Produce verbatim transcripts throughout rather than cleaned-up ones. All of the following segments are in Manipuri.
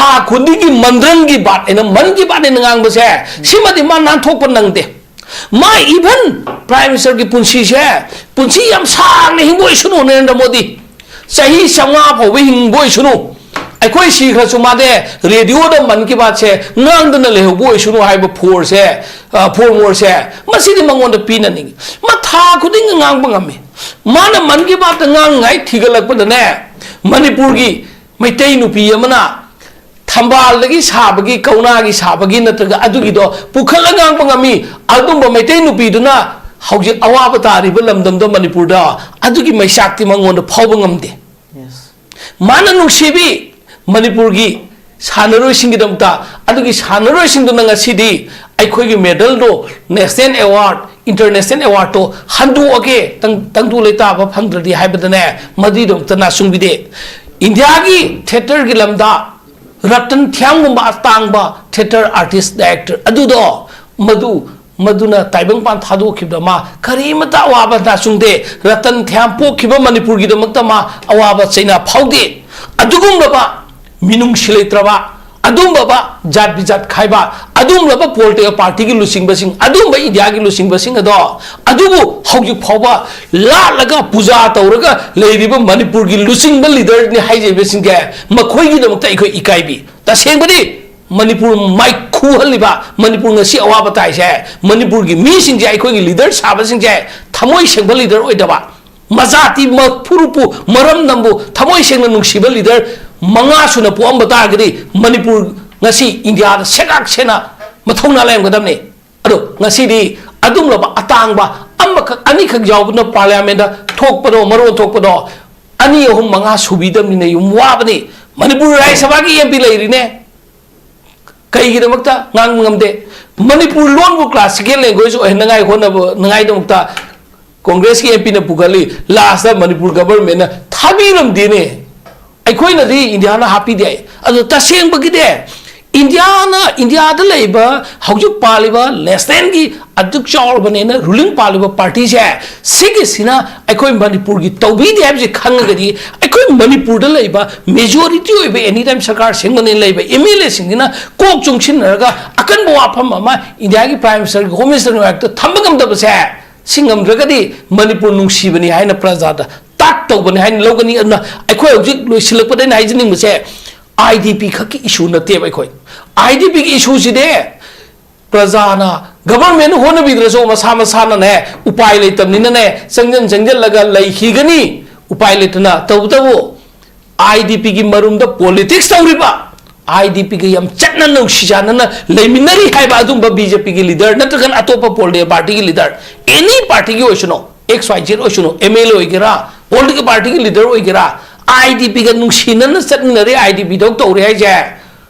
ꯑꯥ ꯈꯨꯗꯤꯡꯒꯤ ꯃꯟꯗ꯭ꯔꯪꯒꯤ ꯕꯥꯠ ꯍꯥꯏꯅ, ꯃꯟꯒꯤ ꯕꯥꯠ ꯍꯥꯏꯅ ꯉꯥꯡꯕꯁꯦ, ꯁꯤꯃꯗꯤ ꯃꯥ ꯅꯥꯟꯊꯣꯛꯄ ꯅꯪꯗꯦ꯫ ꯃꯥ even Prime Ministerꯒꯤ ꯄꯨꯟꯁꯤꯁꯦ, ꯄꯨꯟꯁꯤ ꯌꯥꯝ ꯁꯥꯡꯅ ꯍꯤꯡꯕ ꯑꯣꯏꯁꯅꯨ ꯅꯔꯦꯟꯗ꯭ꯔ ꯃꯣꯗꯤ, ꯆꯍꯤ ꯆꯥꯝꯃꯉꯥ ꯐꯥꯎꯕ ꯍꯤꯡꯕ ꯑꯣꯏꯁꯅꯨ, ꯑꯩꯈꯣꯏ ꯁꯤꯈ꯭ꯔꯁꯨ ꯃꯥꯗꯤ ꯔꯦꯗꯤꯑꯣꯗ ꯃꯟ ꯀꯤ ꯕꯥꯠꯁꯦ ꯉꯥꯡꯗꯅ ꯂꯩꯍꯧꯕ ꯑꯣꯏꯁꯅꯨ ꯍꯥꯏꯕ ꯐꯣꯔꯁꯦ, ꯑ, ꯐꯣꯔꯃꯣꯔꯁꯦ, ꯃꯁꯤꯗꯤ ꯃꯉꯣꯟꯗ ꯄꯤꯅꯅꯤꯡꯉꯤ꯫ ꯃꯥ ꯊꯥ ꯈꯨꯗꯤꯡꯒꯤ ꯉꯥꯡꯕ ꯉꯝꯃꯤ꯫ ꯃꯥꯅ ꯃꯟ ꯀꯤ ꯕꯥꯠꯇ ꯉꯥꯡꯉꯥꯏ ꯊꯤꯒꯠꯂꯛꯄꯗꯅꯦ, ꯃꯅꯤꯄꯨꯔꯒꯤ ꯃꯩꯇꯩ ꯅꯨꯄꯤ ꯑꯃꯅ ꯊꯝꯕꯥꯜꯗꯒꯤ ꯁꯥꯕꯒꯤ, ꯀꯧꯅꯥꯒꯤ ꯁꯥꯕꯒꯤ ꯅꯠꯇ꯭ꯔꯒ ꯑꯗꯨꯒꯤꯗꯣ ꯄꯨꯈꯠꯂ ꯉꯥꯡꯕ ꯉꯝꯃꯤ꯫ ꯑꯗꯨꯝꯕ ꯃꯩꯇꯩ ꯅꯨꯄꯤꯗꯨꯅ ꯍꯧꯖꯤꯛ ꯑꯋꯥꯕ ꯇꯥꯔꯤꯕ ꯂꯝꯗꯝꯗꯣ, ꯃꯅꯤꯄꯨꯔꯗ, ꯑꯗꯨꯒꯤ ꯃꯩꯆꯥꯛꯇꯤ ꯃꯉꯣꯟꯗ ꯐꯥꯎꯕ ꯉꯝꯗꯦ꯫ ꯃꯥꯅ ꯅꯨꯡꯁꯤꯕꯤ ꯃꯅꯤꯄꯨꯔꯒꯤ ꯁꯥꯟꯅꯔꯣꯏꯁꯤꯡꯒꯤꯗꯃꯛꯇ, ꯑꯗꯨꯒꯤ ꯁꯥꯟꯅꯔꯣꯏꯁꯤꯡꯗꯨꯅ ꯉꯁꯤꯗꯤ ꯑꯩꯈꯣꯏꯒꯤ ꯃꯦꯗꯜꯗꯣ, ꯅꯦꯁꯅꯦꯜ ꯑꯦꯋꯥꯔꯗ, ꯏꯟꯇꯔꯅꯦꯁꯅꯦꯜ ꯑꯦꯋꯥꯔꯗꯇꯣ ꯍꯟꯗꯣꯛꯑꯒꯦ, ꯇꯪ-, ꯇꯪꯗꯨ ꯂꯩꯇꯥꯕ ꯐꯪꯗ꯭ꯔꯗꯤ ꯍꯥꯏꯕꯗꯅꯦ, ꯃꯗꯨꯒꯤꯗꯃꯛꯇ ꯅꯥꯆꯨꯡꯕꯤꯗꯦ꯫ ꯏꯟꯗꯤꯌꯥꯒꯤ ꯊꯤꯌꯦꯇꯔꯒꯤ ꯂꯝꯗ ꯔꯇꯟ ꯊꯤꯌꯥꯝꯒꯨꯝꯕ ꯑꯇꯥꯡꯕ ꯊꯤꯌꯦꯇꯔ ꯑꯥꯔꯇꯤꯁ, ꯗꯥꯏꯔꯦꯛꯇꯔ ꯑꯗꯨꯗꯣ, ꯃꯗꯨ, ꯃꯗꯨꯅ ꯇꯥꯏꯕꯪꯄꯥꯟ ꯊꯥꯗꯣꯛꯈꯤꯕꯗ ꯃꯥ ꯀꯔꯤꯃꯇ ꯑꯋꯥꯕ ꯅꯥꯆꯨꯡꯗꯦ꯫ ꯔꯇꯟ ꯊꯤꯌꯥꯝ ꯄꯣꯛꯈꯤꯕ ꯃꯅꯤꯄꯨꯔꯒꯤꯗꯃꯛꯇ ꯃꯥ ꯑꯋꯥꯕ ꯆꯩꯅꯥ ꯐꯥꯎꯗꯦ꯫ ꯑꯗꯨꯒꯨꯝꯂꯕ ꯃꯤꯅꯨꯡꯁꯤ ꯂꯩꯇ꯭ꯔꯕ, ꯑꯗꯨꯒꯨꯝꯂꯕ ꯖꯥꯠ ꯕꯤꯖꯥꯠ ꯈꯥꯏꯕ, ꯑꯗꯨꯒꯨꯝꯂꯕ ꯄꯣꯂꯤꯇꯤꯀꯦꯜ ꯄꯥꯔꯇꯤꯒꯤ ꯂꯨꯆꯤꯡꯕꯁꯤꯡ, ꯑꯗꯨꯒꯨꯝꯕ ꯏꯟꯗꯤꯌꯥꯒꯤ ꯂꯨꯆꯤꯡꯕꯁꯤꯡ ꯑꯗꯣ, ꯑꯗꯨꯕꯨ ꯍꯧꯖꯤꯛ ꯐꯥꯎꯕ ꯂꯥꯠꯂꯒ ꯄꯨꯖꯥ ꯇꯧꯔꯒ ꯂꯩꯔꯤꯕ ꯃꯅꯤꯄꯨꯔꯒꯤ ꯂꯨꯆꯤꯡꯕ ꯂꯤꯗꯔꯅꯤ ꯍꯥꯏꯖꯔꯤꯕꯁꯤꯡꯁꯦ, ꯃꯈꯣꯏꯒꯤꯗꯃꯛꯇ ꯑꯩꯈꯣꯏ ꯏꯀꯥꯏꯕꯤ꯫ ꯇꯁꯦꯡꯕꯗꯤ ꯃꯅꯤꯄꯨꯔ ꯃꯥꯏꯈꯨꯍꯜꯂꯤꯕ, ꯃꯅꯤꯄꯨꯔ ꯉꯁꯤ ꯑꯋꯥꯕ ꯇꯥꯏꯁꯦ, ꯃꯅꯤꯄꯨꯔꯒꯤ ꯃꯤꯁꯤꯡꯁꯦ, ꯑꯩꯈꯣꯏꯒꯤ ꯂꯤꯗꯔ ꯁꯥꯕꯁꯤꯡꯁꯦ ꯊꯃꯣꯏ ꯁꯦꯡꯕ ꯂꯤꯗꯔ ꯑꯣꯏꯗꯕ, ꯃꯖꯥꯇꯤ ꯃꯐꯨꯔꯨꯞꯄꯨ, ꯃꯔꯝꯗꯝꯕꯨ ꯊꯃꯣꯏ ꯁꯦꯡꯅ ꯅꯨꯡꯁꯤꯕ ꯂꯤꯗꯔ ꯃꯉꯥ ꯁꯨꯅ ꯄꯣꯛꯑꯝꯕ ꯇꯥꯔꯒꯗꯤ ꯃꯅꯤꯄꯨꯔ ꯉꯁꯤ ꯏꯟꯗꯤꯌꯥꯗ ꯁꯦꯒꯥꯛ ꯁꯦꯅ ꯃꯊꯧꯅꯥ ꯂꯩꯔꯝꯒꯗꯕꯅꯤ꯫ ꯑꯗꯣ ꯉꯁꯤꯗꯤ ꯑꯗꯨꯒꯨꯝꯂꯕ ꯑꯇꯥꯡꯕ ꯑꯃꯈꯛ ꯑꯅꯤꯈꯛ ꯌꯥꯎꯕꯅ ꯄꯥꯔꯂꯤꯌꯥꯃꯦꯟꯗ ꯊꯣꯛꯄꯗꯣ, ꯃꯔꯣꯟ ꯊꯣꯛꯄꯗꯣ ꯑꯅꯤ, ꯑꯍꯨꯝ, ꯃꯉꯥ ꯁꯨꯕꯤꯗꯕꯅꯤꯅ ꯌꯥꯝ ꯋꯥꯕꯅꯤ꯫ ꯃꯅꯤꯄꯨꯔ ꯔꯥꯖ꯭ꯌ ꯁꯚꯥꯒꯤ ꯑꯦꯝ ꯄꯤ ꯂꯩꯔꯤꯅꯦ, ꯀꯩꯒꯤꯗꯃꯛꯇ ꯉꯥꯡꯕ ꯉꯝꯗꯦ? ꯃꯅꯤꯄꯨꯔ ꯂꯣꯟꯕꯨ ꯀ꯭ꯂꯥꯁꯤꯀꯦꯜ ꯂꯦꯡꯒ꯭ꯋꯦꯖ ꯑꯣꯏꯍꯟꯅꯉꯥꯏ ꯍꯣꯠꯅꯕ, ꯅꯉꯥꯏꯗꯃꯛꯇ ꯀꯣꯡꯒ꯭ꯔꯦꯁꯀꯤ ꯑꯦꯝ ꯄꯤꯅ ꯄꯨꯈꯠꯂꯤ, ꯂꯥꯁꯇ ꯃꯅꯤꯄꯨꯔ ꯒꯚꯔꯟꯃꯦꯟꯅ ꯊꯥꯕꯤꯔꯝꯗꯦꯅꯦ꯫ ꯑꯩꯈꯣꯏꯅꯗꯤ ꯏꯟꯗꯤꯌꯥꯅ ꯍꯥꯞꯄꯤꯗꯦ꯫ ꯑꯗꯣ ꯇꯁꯦꯡꯕꯒꯤꯗꯤ ꯏꯟꯗꯤꯌꯥꯅ, ꯏꯟꯗꯤꯌꯥꯗ ꯂꯩꯕ ꯍꯧꯖꯤꯛ ꯄꯥꯜꯂꯤꯕ ꯅꯦꯁꯅꯦꯜꯒꯤ ꯑꯗꯨꯛ ꯆꯥꯎꯔꯕꯅꯦꯅ ꯔꯨꯂꯤꯡ ꯄꯥꯜꯂꯤꯕ ꯄꯥꯔꯇꯤꯁꯦ, ꯁꯤꯒꯤꯁꯤꯅ ꯑꯩꯈꯣꯏ ꯃꯅꯤꯄꯨꯔꯒꯤ ꯇꯧꯕꯤꯗꯦ ꯍꯥꯏꯕꯁꯤ ꯈꯪꯉꯒꯗꯤ, ꯑꯩꯈꯣꯏ ꯃꯅꯤꯄꯨꯔꯗ ꯂꯩꯕ ꯃꯦꯖꯣꯔꯤꯇꯤ ꯑꯣꯏꯕ ꯑꯦꯅꯤ ꯇꯥꯏꯝ ꯁꯔꯀꯥꯔ ꯁꯦꯝꯒꯅꯦꯅ ꯂꯩꯕ ꯑꯦꯝ ꯑꯦꯜ ꯑꯦꯁꯤꯡꯁꯤꯅ ꯀꯣꯛ ꯆꯨꯡꯁꯤꯟꯅꯔꯒ ꯑꯀꯟꯕ ꯋꯥꯐꯝ ꯑꯃ ꯏꯟꯗꯤꯌꯥꯒꯤ ꯄ꯭ꯔꯥꯏꯝ ꯃꯤꯅꯤꯁꯇꯔꯒꯤ ꯍꯣꯝ ꯃꯤꯅꯤꯁꯇꯔꯒꯤ ꯃꯥꯌꯣꯛꯇ ꯊꯝꯕ ꯉꯝꯗꯕꯁꯦ, ꯁꯤ ꯉꯝꯗ꯭ꯔꯒꯗꯤ ꯃꯅꯤꯄꯨꯔ ꯅꯨꯡꯁꯤꯕꯅꯤ ꯍꯥꯏꯅ ꯄ꯭ꯔꯖꯥꯗ ꯇꯥꯛ ꯇꯧꯕꯅꯤ ꯍꯥꯏꯅ ꯂꯧꯒꯅꯤ꯫ ꯑꯗꯨꯅ ꯑꯩꯈꯣꯏ ꯍꯧꯖꯤꯛ ꯂꯣꯏꯁꯤꯜꯂꯛꯄꯗ ꯑꯩꯅ ꯍꯥꯏꯖꯅꯤꯡꯕꯁꯦ, ꯑꯥꯏ ꯗꯤ ꯄꯤ ꯈꯛꯀꯤ ꯏꯁꯨ ꯅꯠꯇꯦꯕ꯫ ꯑꯩꯈꯣꯏ ꯑꯥꯏ ꯗꯤ ꯄꯤꯒꯤ ꯏꯁꯨꯁꯤꯗꯤ ꯄ꯭ꯔꯖꯥꯅ, ꯒꯕꯔꯃꯦꯟꯅ ꯍꯣꯠꯅꯕꯤꯗ꯭ꯔꯁꯨ, ꯃꯁꯥ ꯃꯁꯥꯅꯅꯦ, ꯎꯄꯥꯏ ꯂꯩꯇꯕꯅꯤꯅꯅꯦ, ꯆꯪꯁꯤꯟ ꯆꯪꯁꯤꯜꯂꯒ ꯂꯩꯈꯤꯒꯅꯤ, ꯎꯄꯥꯏ ꯂꯩꯇꯅ꯫ ꯇꯧꯕꯇꯕꯨ ꯑꯥꯏ ꯗꯤ ꯄꯤꯒꯤ ꯃꯔꯨꯝꯗ ꯄꯣꯂꯤꯇꯤꯛꯁ ꯇꯧꯔꯤꯕ, ꯑꯥꯏ ꯗꯤ ꯄꯤꯒ ꯌꯥꯝ ꯆꯠꯅ ꯅꯨꯡꯁꯤ ꯆꯥꯟꯅꯅ ꯂꯩꯃꯤꯟꯅꯔꯤ ꯍꯥꯏꯕ ꯑꯗꯨꯝꯕ ꯕꯤ ꯖꯦ ꯄꯤꯒꯤ ꯂꯤꯗꯔ ꯅꯠꯇ꯭ꯔꯒꯅ ꯑꯇꯣꯞꯄ ꯄꯣꯂꯤꯇꯤꯀꯦꯜ ꯄꯥꯔꯇꯤꯒꯤ ꯂꯤꯗꯔ, ꯑꯦꯅꯤ ꯄꯥꯔꯇꯤꯒꯤ ꯑꯣꯏꯁꯅꯨ, ꯑꯦꯛꯁ ꯋꯥꯏ ꯖꯦꯠ ꯑꯣꯏꯁꯅꯨ, ꯑꯦꯝ ꯑꯦꯜ ꯑꯦ ꯑꯣꯏꯒꯦꯔꯥ, ꯄꯣꯂꯤꯇꯤꯀꯦꯜ ꯄꯥꯔꯇꯤꯒꯤ ꯂꯤꯗꯔ ꯑꯣꯏꯒꯦꯔꯥ, ꯑꯥꯏ ꯗꯤ ꯄꯤꯒ ꯅꯨꯡꯁꯤꯅꯅ ꯆꯠꯃꯤꯟꯅꯔꯤ, ꯑꯥꯏ ꯗꯤ ꯄꯤꯗꯧ ꯇꯧꯔꯦ ꯍꯥꯏꯁꯦ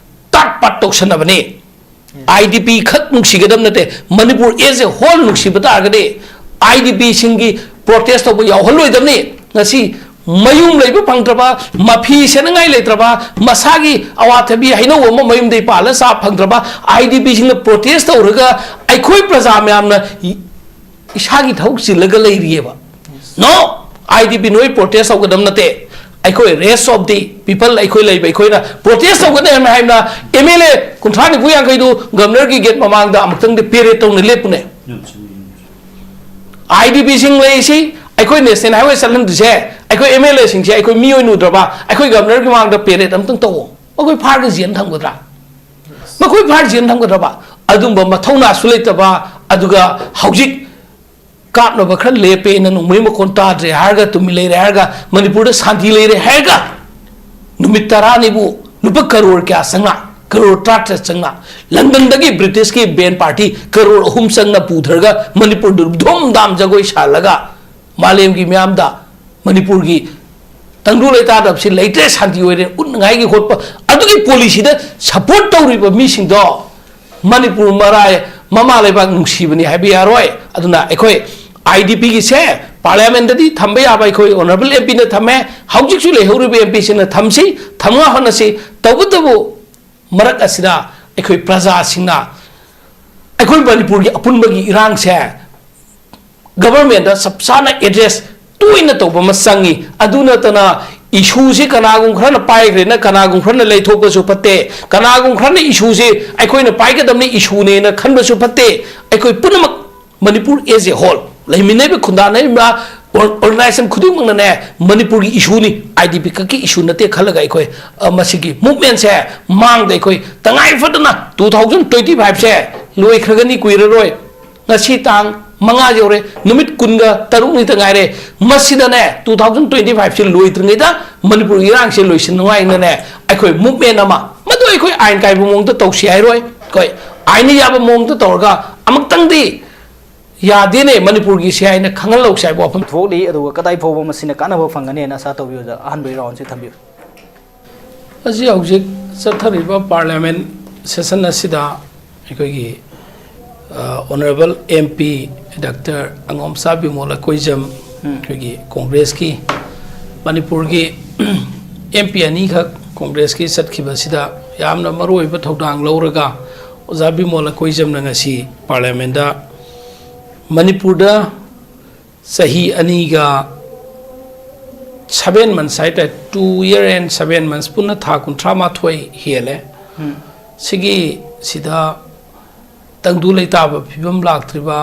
ꯇꯠ ꯄꯠ ꯇꯧꯁꯟꯅꯕꯅꯤ꯫ ꯑꯥꯏ ꯗꯤ ꯄꯤ ꯈꯛ ꯅꯨꯡꯁꯤꯒꯗꯕ ꯅꯠꯇꯦ, ꯃꯅꯤꯄꯨꯔ ꯑꯦꯖ ꯑꯦ ꯍꯣꯜ ꯅꯨꯡꯁꯤꯕ ꯇꯥꯔꯒꯗꯤ ꯑꯥꯏ ꯗꯤ ꯄꯤꯁꯤꯡꯒꯤ ꯄ꯭ꯔꯣꯇꯦꯁ ꯇꯧꯕ ꯌꯥꯎꯍꯜꯂꯣꯏꯗꯕꯅꯤ꯫ ꯉꯁꯤ ꯃꯌꯨꯝ ꯂꯩꯕ ꯐꯪꯗ꯭ꯔꯕ, ꯃꯐꯤ ꯁꯦꯠꯅꯉꯥꯏ ꯂꯩꯇ꯭ꯔꯕ, ꯃꯁꯥꯒꯤ ꯑꯋꯥꯊꯕꯤ ꯍꯩꯅꯧ ꯑꯃ ꯃꯌꯨꯝꯗꯒꯤ ꯄꯥꯜꯂ ꯆꯥ ꯐꯪꯗ꯭ꯔꯕ ꯑꯥꯏ ꯗꯤ ꯄꯤꯁꯤꯡꯅ ꯄ꯭ꯔꯣꯇꯦꯁ ꯇꯧꯔꯒ ꯑꯩꯈꯣꯏ ꯄ꯭ꯔꯖꯥ ꯃꯌꯥꯝꯅ ꯏꯁꯥꯒꯤ ꯊꯕꯛ ꯆꯤꯜꯂꯒ ꯂꯩꯔꯤꯑꯕ꯫ ꯅꯣ! ꯑꯥꯏ ꯗꯤ ꯄꯤ ꯅꯣꯏ ꯄ꯭ꯔꯣꯇꯦꯁ ꯇꯧꯒꯗꯕ ꯅꯠꯇꯦ꯫ ꯑꯩꯈꯣꯏ ꯔꯦꯁ ꯑꯣꯐ ꯗꯤ ꯄꯤꯄꯜ, ꯑꯩꯈꯣꯏ ꯂꯩꯕ, ꯑꯩꯈꯣꯏꯅ ꯄ꯭ꯔꯣꯇꯦꯁ ꯇꯧꯒꯗꯕꯅꯤ ꯍꯥꯏꯅ ꯑꯦꯝ ꯑꯦꯜ ꯑꯦ ꯀꯨꯟꯊ꯭ꯔꯥ, ꯅꯤꯐꯨ, ꯌꯥꯡꯈꯩꯗꯨ ꯒꯕꯔꯅꯔꯒꯤ ꯒꯦꯠ ꯃꯃꯥꯡꯗ ꯑꯃꯨꯛꯇꯪꯗꯤ ꯄꯦꯔꯦꯠ ꯇꯧꯅ ꯂꯦꯞꯄꯨꯅꯦ꯫ ꯑꯥꯏ ꯗꯤ ꯄꯤꯁꯤꯡ ꯂꯩꯔꯤꯁꯤ, ꯑꯩꯈꯣꯏ ꯅꯦꯁꯅꯦꯜ ꯍꯥꯏꯋꯦ ꯆꯠꯍꯟꯗ꯭ꯔꯤꯁꯦ, ꯑꯩꯈꯣꯏ ꯑꯦꯝ ꯑꯦꯜ ꯑꯦꯁꯤꯡꯁꯦ ꯑꯩꯈꯣꯏ ꯃꯤ ꯑꯣꯏꯅ ꯎꯗ꯭ꯔꯕ? ꯑꯩꯈꯣꯏ ꯒꯕꯔꯅꯔꯒꯤ ꯃꯃꯥꯡꯗ ꯄꯦꯔꯦꯠ ꯑꯃꯇꯪ ꯇꯧꯑꯣ꯫ ꯃꯈꯣꯏ ꯐꯥꯔꯒ ꯖꯦꯜ ꯊꯝꯒꯗ꯭ꯔꯥ? ꯃꯈꯣꯏ ꯐꯥꯔꯒ ꯖꯦꯜ ꯊꯝꯒꯗ꯭ꯔꯕ? ꯑꯗꯨꯝꯕ ꯃꯊꯧꯅꯥꯁꯨ ꯂꯩꯇꯕ, ꯑꯗꯨꯒ ꯍꯧꯖꯤꯛ ꯀꯥꯞꯅꯕ ꯈꯔ ꯂꯦꯞꯄꯦꯅ ꯅꯣꯡꯃꯩ ꯃꯈꯣꯟ ꯇꯥꯗ꯭ꯔꯦ ꯍꯥꯏꯔꯒ ꯇꯨꯃꯤꯟ ꯂꯩꯔꯦ ꯍꯥꯏꯔꯒ, ꯃꯅꯤꯄꯨꯔꯗ ꯁꯥꯟꯇꯤ ꯂꯩꯔꯦ ꯍꯥꯏꯔꯒ, ꯅꯨꯃꯤꯠ ꯇꯔꯥꯅꯤꯕꯨ ꯂꯨꯄꯥ ꯀꯔꯣꯔ ꯀꯌꯥ ꯆꯪꯉꯛ? ꯀꯔꯣꯔ ꯇꯔꯥꯇꯔꯦꯠ ꯆꯪꯉꯛ꯫ ꯂꯟꯗꯟꯗꯒꯤ ꯕ꯭ꯔꯤꯇꯤꯁꯀꯤ ꯕꯦꯟ ꯄꯥꯔꯇꯤ ꯀꯔꯣꯔ ꯑꯍꯨꯝ ꯆꯪꯅ ꯄꯨꯊꯔꯒ ꯃꯅꯤꯄꯨꯔꯗꯨ ꯙꯨꯝ ꯙꯥꯝ ꯖꯒꯣꯏ ꯁꯥꯍꯜꯂꯒ ꯃꯥꯂꯦꯝꯒꯤ ꯃꯤꯌꯥꯝꯗ ꯃꯅꯤꯄꯨꯔꯒꯤ ꯇꯪꯗꯨ ꯂꯩꯇꯥꯗꯕꯁꯤ ꯂꯩꯇ꯭ꯔꯦ, ꯁꯥꯟꯇꯤ ꯑꯣꯏꯔꯦ ꯎꯠꯅꯉꯥꯏꯒꯤ ꯈꯣꯠꯄ, ꯑꯗꯨꯒꯤ ꯄꯣꯂꯤꯁꯤꯗ ꯁꯄꯣꯔꯠ ꯇꯧꯔꯤꯕ ꯃꯤꯁꯤꯡꯗꯣ ꯃꯅꯤꯄꯨꯔ ꯃꯔꯥꯏ ꯃꯃꯥ ꯂꯩꯕꯥꯛ ꯅꯨꯡꯁꯤꯕꯅꯤ ꯍꯥꯏꯕ ꯌꯥꯔꯣꯏ꯫ ꯑꯗꯨꯅ ꯑꯩꯈꯣꯏ ꯑꯥꯏ ꯗꯤ ꯄꯤꯒꯤꯁꯦ ꯄꯥꯔꯂꯤꯌꯥꯃꯦꯟꯗꯗꯤ ꯊꯝꯕ ꯌꯥꯕ ꯑꯩꯈꯣꯏ ꯑꯣꯅꯔꯦꯕꯜ ꯑꯦꯝ ꯄꯤꯅ ꯊꯝꯃꯦ, ꯍꯧꯖꯤꯛꯁꯨ ꯂꯩꯍꯧꯔꯤꯕ ꯑꯦꯝ ꯄꯤꯁꯤꯡꯅ ꯊꯝꯁꯤ, ꯊꯝꯅꯉꯥꯏ ꯍꯣꯠꯅꯁꯤ꯫ ꯇꯧꯕꯇꯕꯨ ꯃꯔꯛ ꯑꯁꯤꯗ ꯑꯩꯈꯣꯏ ꯄ꯭ꯔꯖꯥꯁꯤꯡꯅ ꯑꯩꯈꯣꯏ ꯃꯅꯤꯄꯨꯔꯒꯤ ꯑꯄꯨꯟꯕꯒꯤ ꯏꯔꯥꯡꯁꯦ ꯒꯕꯔꯃꯦꯟꯗ ꯆꯞ ꯆꯥꯅ ꯑꯦꯗ꯭ꯔꯦꯁ ꯇꯣꯏꯅ ꯇꯧꯕ ꯑꯃ ꯆꯪꯉꯤ꯫ ꯑꯗꯨ ꯅꯠꯇꯅ ꯏꯁꯨꯁꯤ ꯀꯅꯥꯒꯨꯝꯕ ꯈꯔꯅ ꯄꯥꯏꯈ꯭ꯔꯦꯅ ꯀꯅꯥꯒꯨꯝꯕ ꯈꯔꯅ ꯂꯩꯊꯣꯛꯄꯁꯨ ꯐꯠꯇꯦ, ꯀꯅꯥꯒꯨꯝꯕ ꯈꯔꯅ ꯏꯁꯨꯁꯤ ꯑꯩꯈꯣꯏꯅ ꯄꯥꯏꯒꯗꯕꯅꯤ ꯏꯁꯨꯅꯦꯅ ꯈꯟꯕꯁꯨ ꯐꯠꯇꯦ꯫ ꯑꯩꯈꯣꯏ ꯄꯨꯝꯅꯃꯛ ꯃꯅꯤꯄꯨꯔ as a whole, ꯂꯩꯃꯤꯟꯅꯔꯤꯕ ꯈꯨꯟꯗꯥꯅꯔꯤꯕ ꯑꯣꯔ-, ꯑꯣꯔꯒꯅꯥꯏꯖꯦꯁꯟ ꯈꯨꯗꯤꯡꯃꯛꯅꯅꯦ ꯃꯅꯤꯄꯨꯔꯒꯤ ꯏꯁꯨꯅꯤ, ꯑꯥꯏ ꯗꯤ ꯄꯤ ꯈꯛꯀꯤ ꯏꯁꯨ ꯅꯠꯇꯦ ꯈꯜꯂꯒ ꯑꯩꯈꯣꯏ, ꯑ, ꯃꯁꯤꯒꯤ ꯃꯨꯞꯃꯦꯟꯁꯦ ꯃꯥꯡꯗ ꯑꯩꯈꯣꯏ ꯇꯉꯥꯏ ꯐꯗꯅ ꯇꯨ ꯊꯥꯎꯖꯟ ꯇ꯭ꯋꯦꯟꯇꯤ ꯐꯥꯏꯚꯁꯦ ꯂꯣꯏꯈ꯭ꯔꯒꯅꯤ, ꯀꯨꯏꯔꯔꯣꯏ꯫ ꯉꯁꯤ ꯇꯥꯡ ꯃꯉꯥ ꯌꯧꯔꯦ, ꯅꯨꯃꯤꯠ ꯀꯨꯟꯒ ꯇꯔꯨꯛꯅꯤꯇ ꯉꯥꯏꯔꯦ꯫ ꯃꯁꯤꯗꯅꯦ ꯇꯨ ꯊꯥꯎꯖꯟ ꯇ꯭ꯋꯦꯟꯇꯤ ꯐꯥꯏꯚꯁꯦ ꯂꯣꯏꯗ꯭ꯔꯤꯉꯩꯗ ꯃꯅꯤꯄꯨꯔꯒꯤ ꯏꯔꯥꯡꯁꯦ ꯂꯣꯏꯁꯤꯟꯅꯉꯥꯏꯅꯅꯦ ꯑꯩꯈꯣꯏ ꯃꯨꯞꯃꯦꯟ ꯑꯃ, ꯃꯗꯨ ꯑꯩꯈꯣꯏ ꯑꯥꯏꯟ ꯀꯥꯏꯕ ꯃꯑꯣꯡꯗ ꯇꯧꯁꯤ ꯍꯥꯏꯔꯣꯏ, ꯑꯩꯈꯣꯏ ꯑꯥꯏꯟꯅ ꯌꯥꯕ ꯃꯑꯣꯡꯗ ꯇꯧꯔꯒ ꯑꯃꯨꯛꯇꯪꯗꯤ ꯌꯥꯗꯦꯅꯦ ꯃꯅꯤꯄꯨꯔꯒꯤꯁꯦ ꯍꯥꯏꯅ ꯈꯪꯍꯜꯂꯧꯁꯦ ꯍꯥꯏꯕ ꯋꯥꯐꯝ꯫ ꯊꯣꯛꯂꯤ, ꯑꯗꯨꯒ ꯀꯗꯥꯏ ꯐꯥꯎꯕ ꯃꯁꯤꯅ ꯀꯥꯟꯅꯕ ꯐꯪꯒꯅꯤ ꯍꯥꯏꯅ ꯑꯁꯥ ꯇꯧꯕꯤꯌꯨ, ꯑꯣꯖꯥ? ꯑꯍꯥꯟꯕꯒꯤ ꯔꯥꯎꯟꯁꯤ ꯊꯝꯕꯤꯌꯨ꯫ ꯃꯁꯤ ꯍꯧꯖꯤꯛ ꯆꯠꯊꯔꯤꯕ ꯄꯥꯔꯂꯤꯌꯥꯃꯦꯟ ꯁꯦꯁꯟ ꯑꯁꯤꯗ ꯑꯩꯈꯣꯏꯒꯤ, ꯑ, honourable M P doctor ꯑꯉꯣꯝꯆꯥ Bimol Akoijam, ꯎꯝ꯫ ꯑꯩꯈꯣꯏꯒꯤ ꯀꯣꯡꯒ꯭ꯔꯦꯁꯀꯤ ꯃꯅꯤꯄꯨꯔꯒꯤ ꯑꯦꯝ ꯄꯤ ꯑꯅꯤꯈꯛ ꯀꯣꯡꯒ꯭ꯔꯦꯁꯀꯤ ꯆꯠꯈꯤꯕꯁꯤꯗ ꯌꯥꯝꯅ ꯃꯔꯨꯑꯣꯏꯕ ꯊꯧꯗꯥꯡ ꯂꯧꯔꯒ ꯑꯣꯖꯥ ꯕꯤꯃꯣꯜ ꯑꯀꯣꯏꯖꯝꯅ ꯉꯁꯤ ꯄꯥꯔꯂꯤꯌꯥꯃꯦꯟꯗ ꯃꯅꯤꯄꯨꯔꯗ ꯆꯍꯤ ꯑꯅꯤꯒ seven months ꯍꯥꯏꯇꯥꯔꯦ, two year and seven months, ꯄꯨꯟꯅ ꯊꯥ ꯀꯨꯟꯊ꯭ꯔꯥ ꯃꯥꯊꯣꯏ ꯍꯦꯜꯂꯦ꯫ ꯎꯝ꯫ ꯁꯤꯒꯤ ꯁꯤꯗ ꯇꯪꯗꯨ ꯂꯩꯇꯥꯕ ꯐꯤꯕꯝ ꯂꯥꯛꯇ꯭ꯔꯤꯕ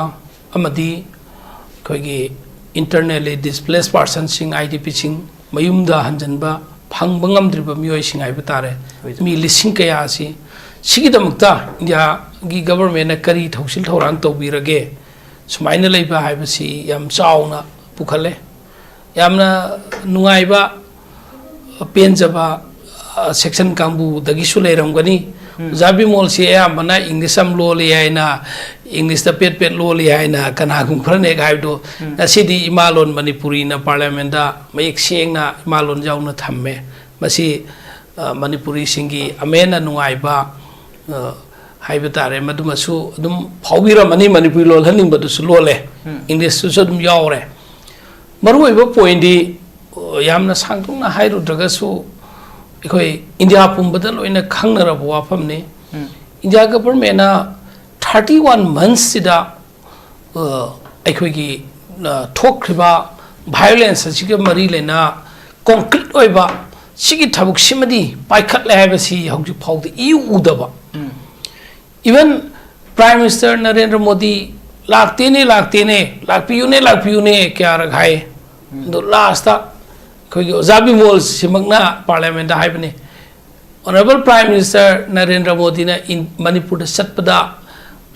ꯑꯃꯗꯤ ꯑꯩꯈꯣꯏꯒꯤ internally displaced personꯁꯤꯡ, ꯑꯥꯏ ꯗꯤ ꯄꯤꯁꯤꯡ ꯃꯌꯨꯝꯗ ꯍꯟꯖꯤꯟꯕ ꯐꯪꯕ ꯉꯝꯗ꯭ꯔꯤꯕ ꯃꯤꯑꯣꯏꯁꯤꯡ ꯍꯥꯏꯕ ꯇꯥꯔꯦ, ꯍꯣꯏ꯫ ꯃꯤ ꯂꯤꯁꯤꯡ ꯀꯌꯥ ꯑꯁꯤ꯫ ꯁꯤꯒꯤꯗꯃꯛꯇ ꯏꯟꯗꯤꯌꯥꯒꯤ ꯒꯕꯔꯃꯦꯟꯅ ꯀꯔꯤ ꯊꯧꯁꯤꯜ ꯊꯧꯔꯥꯡ ꯇꯧꯕꯤꯔꯒꯦ? ꯁꯨꯃꯥꯏꯅ ꯂꯩꯕ ꯍꯥꯏꯕꯁꯤ ꯌꯥꯝ ꯆꯥꯎꯅ ꯄꯨꯈꯠꯂꯦ꯫ ꯌꯥꯝꯅ ꯅꯨꯡꯉꯥꯏꯕ, ꯄꯦꯟꯖꯕ, ꯑ, ꯁꯦꯛꯁꯟ ꯀꯥꯡꯕꯨꯗꯒꯤꯁꯨ ꯂꯩꯔꯝꯒꯅꯤ꯫ ꯎꯝ꯫ ꯑꯣꯖꯥ ꯕꯤꯃꯣꯜꯁꯤ ꯑꯌꯥꯝꯕꯅ ꯏꯪꯂꯤꯁ ꯌꯥꯝ ꯂꯣꯜꯂꯤ ꯍꯥꯏꯅ, ꯏꯪꯂꯤꯁꯇ ꯄꯦꯠ ꯄꯦꯠ ꯂꯣꯜꯂꯤ ꯍꯥꯏꯅ ꯀꯅꯥꯒꯨꯝꯕ ꯈꯔꯅ ꯍꯦꯛ ꯍꯥꯏꯕꯗꯨ, ꯎꯝ꯫ ꯉꯁꯤꯗꯤ ꯏꯃꯥꯂꯣꯟ ꯃꯅꯤꯄꯨꯔꯤꯅ ꯄꯥꯔꯂꯤꯌꯥꯃꯦꯟꯗ ꯃꯌꯦꯛ ꯁꯦꯡꯅ ꯏꯃꯥꯂꯣꯟ ꯌꯥꯎꯅ ꯊꯝꯃꯦ꯫ ꯃꯁꯤ, ꯑ, ꯃꯅꯤꯄꯨꯔꯤꯁꯤꯡꯒꯤ ꯑꯃ ꯍꯦꯟꯅ ꯅꯨꯡꯉꯥꯏꯕ, ꯑ, ꯍꯥꯏꯕ ꯇꯥꯔꯦ, ꯃꯗꯨꯃꯁꯨ ꯑꯗꯨꯝ ꯐꯥꯎꯕꯤꯔꯝꯃꯅꯤ꯫ ꯃꯅꯤꯄꯨꯔꯤ ꯂꯣꯜꯍꯟꯅꯤꯡꯕꯗꯨꯁꯨ ꯂꯣꯜꯂꯦ, ꯎꯝ꯫ ꯏꯪꯂꯤꯁꯇꯨꯁꯨ ꯑꯗꯨꯝ ꯌꯥꯎꯔꯦ꯫ ꯃꯔꯨꯑꯣꯏꯕ ꯄꯣꯏꯟꯗꯤ, ꯑ, ꯌꯥꯝꯅ ꯁꯥꯡꯗꯣꯛꯅ ꯍꯥꯏꯔꯨꯗ꯭ꯔꯒꯁꯨ ꯑꯩꯈꯣꯏ ꯏꯟꯗꯤꯌꯥ ꯄꯨꯝꯕꯗ ꯂꯣꯏꯅ ꯈꯪꯅꯔꯕ ꯋꯥꯐꯝꯅꯤ꯫ ꯎꯝ꯫ ꯏꯟꯗꯤꯌꯥ ꯒꯕꯔꯃꯦꯟꯅ ꯊꯥꯔꯇꯤ ꯋꯥꯟ ꯃꯟꯁꯁꯤꯗ ꯑꯩꯈꯣꯏꯒꯤ ꯊꯣꯛꯈ꯭ꯔꯤꯕ ꯚꯥꯏꯑꯣꯂꯦꯟꯁ ꯑꯁꯤꯒ ꯃꯔꯤ ꯂꯩꯅ ꯀꯣꯡꯀ꯭ꯔꯤꯠ ꯑꯣꯏꯕ ꯁꯤꯒꯤ ꯊꯕꯛꯁꯤꯃꯗꯤ ꯄꯥꯏꯈꯠꯂꯦ ꯍꯥꯏꯕꯁꯤ ꯍꯧꯖꯤꯛ ꯐꯥꯎꯗ ꯏꯎ ꯎꯗꯕ꯫ Even Prime Minister Narendra Modi ꯂꯥꯛꯇꯦꯅꯦ, ꯂꯥꯛꯇꯦꯅꯦ, ꯂꯥꯛꯄꯤꯌꯨꯅꯦ, ꯂꯥꯛꯄꯤꯌꯨꯅꯦ ꯀꯌꯥꯔꯛ ꯍꯥꯏ꯫ ꯑꯗꯣ ꯂꯥꯁꯇ ꯑꯩꯈꯣꯏꯒꯤ ꯑꯣꯖꯥ ꯕꯤꯃꯣꯜ ꯁꯤꯃꯛꯅ ꯄꯥꯔꯂꯤꯌꯥꯃꯦꯟꯗ ꯍꯥꯏꯕꯅꯤ, ꯑꯣꯅꯔꯦꯕꯜ ꯄ꯭ꯔꯥꯏꯝ ꯃꯤꯅꯤꯁꯇꯔ ꯅꯔꯦꯟꯗ꯭ꯔ ꯃꯣꯗꯤꯅ ꯏꯟ-, ꯃꯅꯤꯄꯨꯔꯗ ꯆꯠꯄꯗ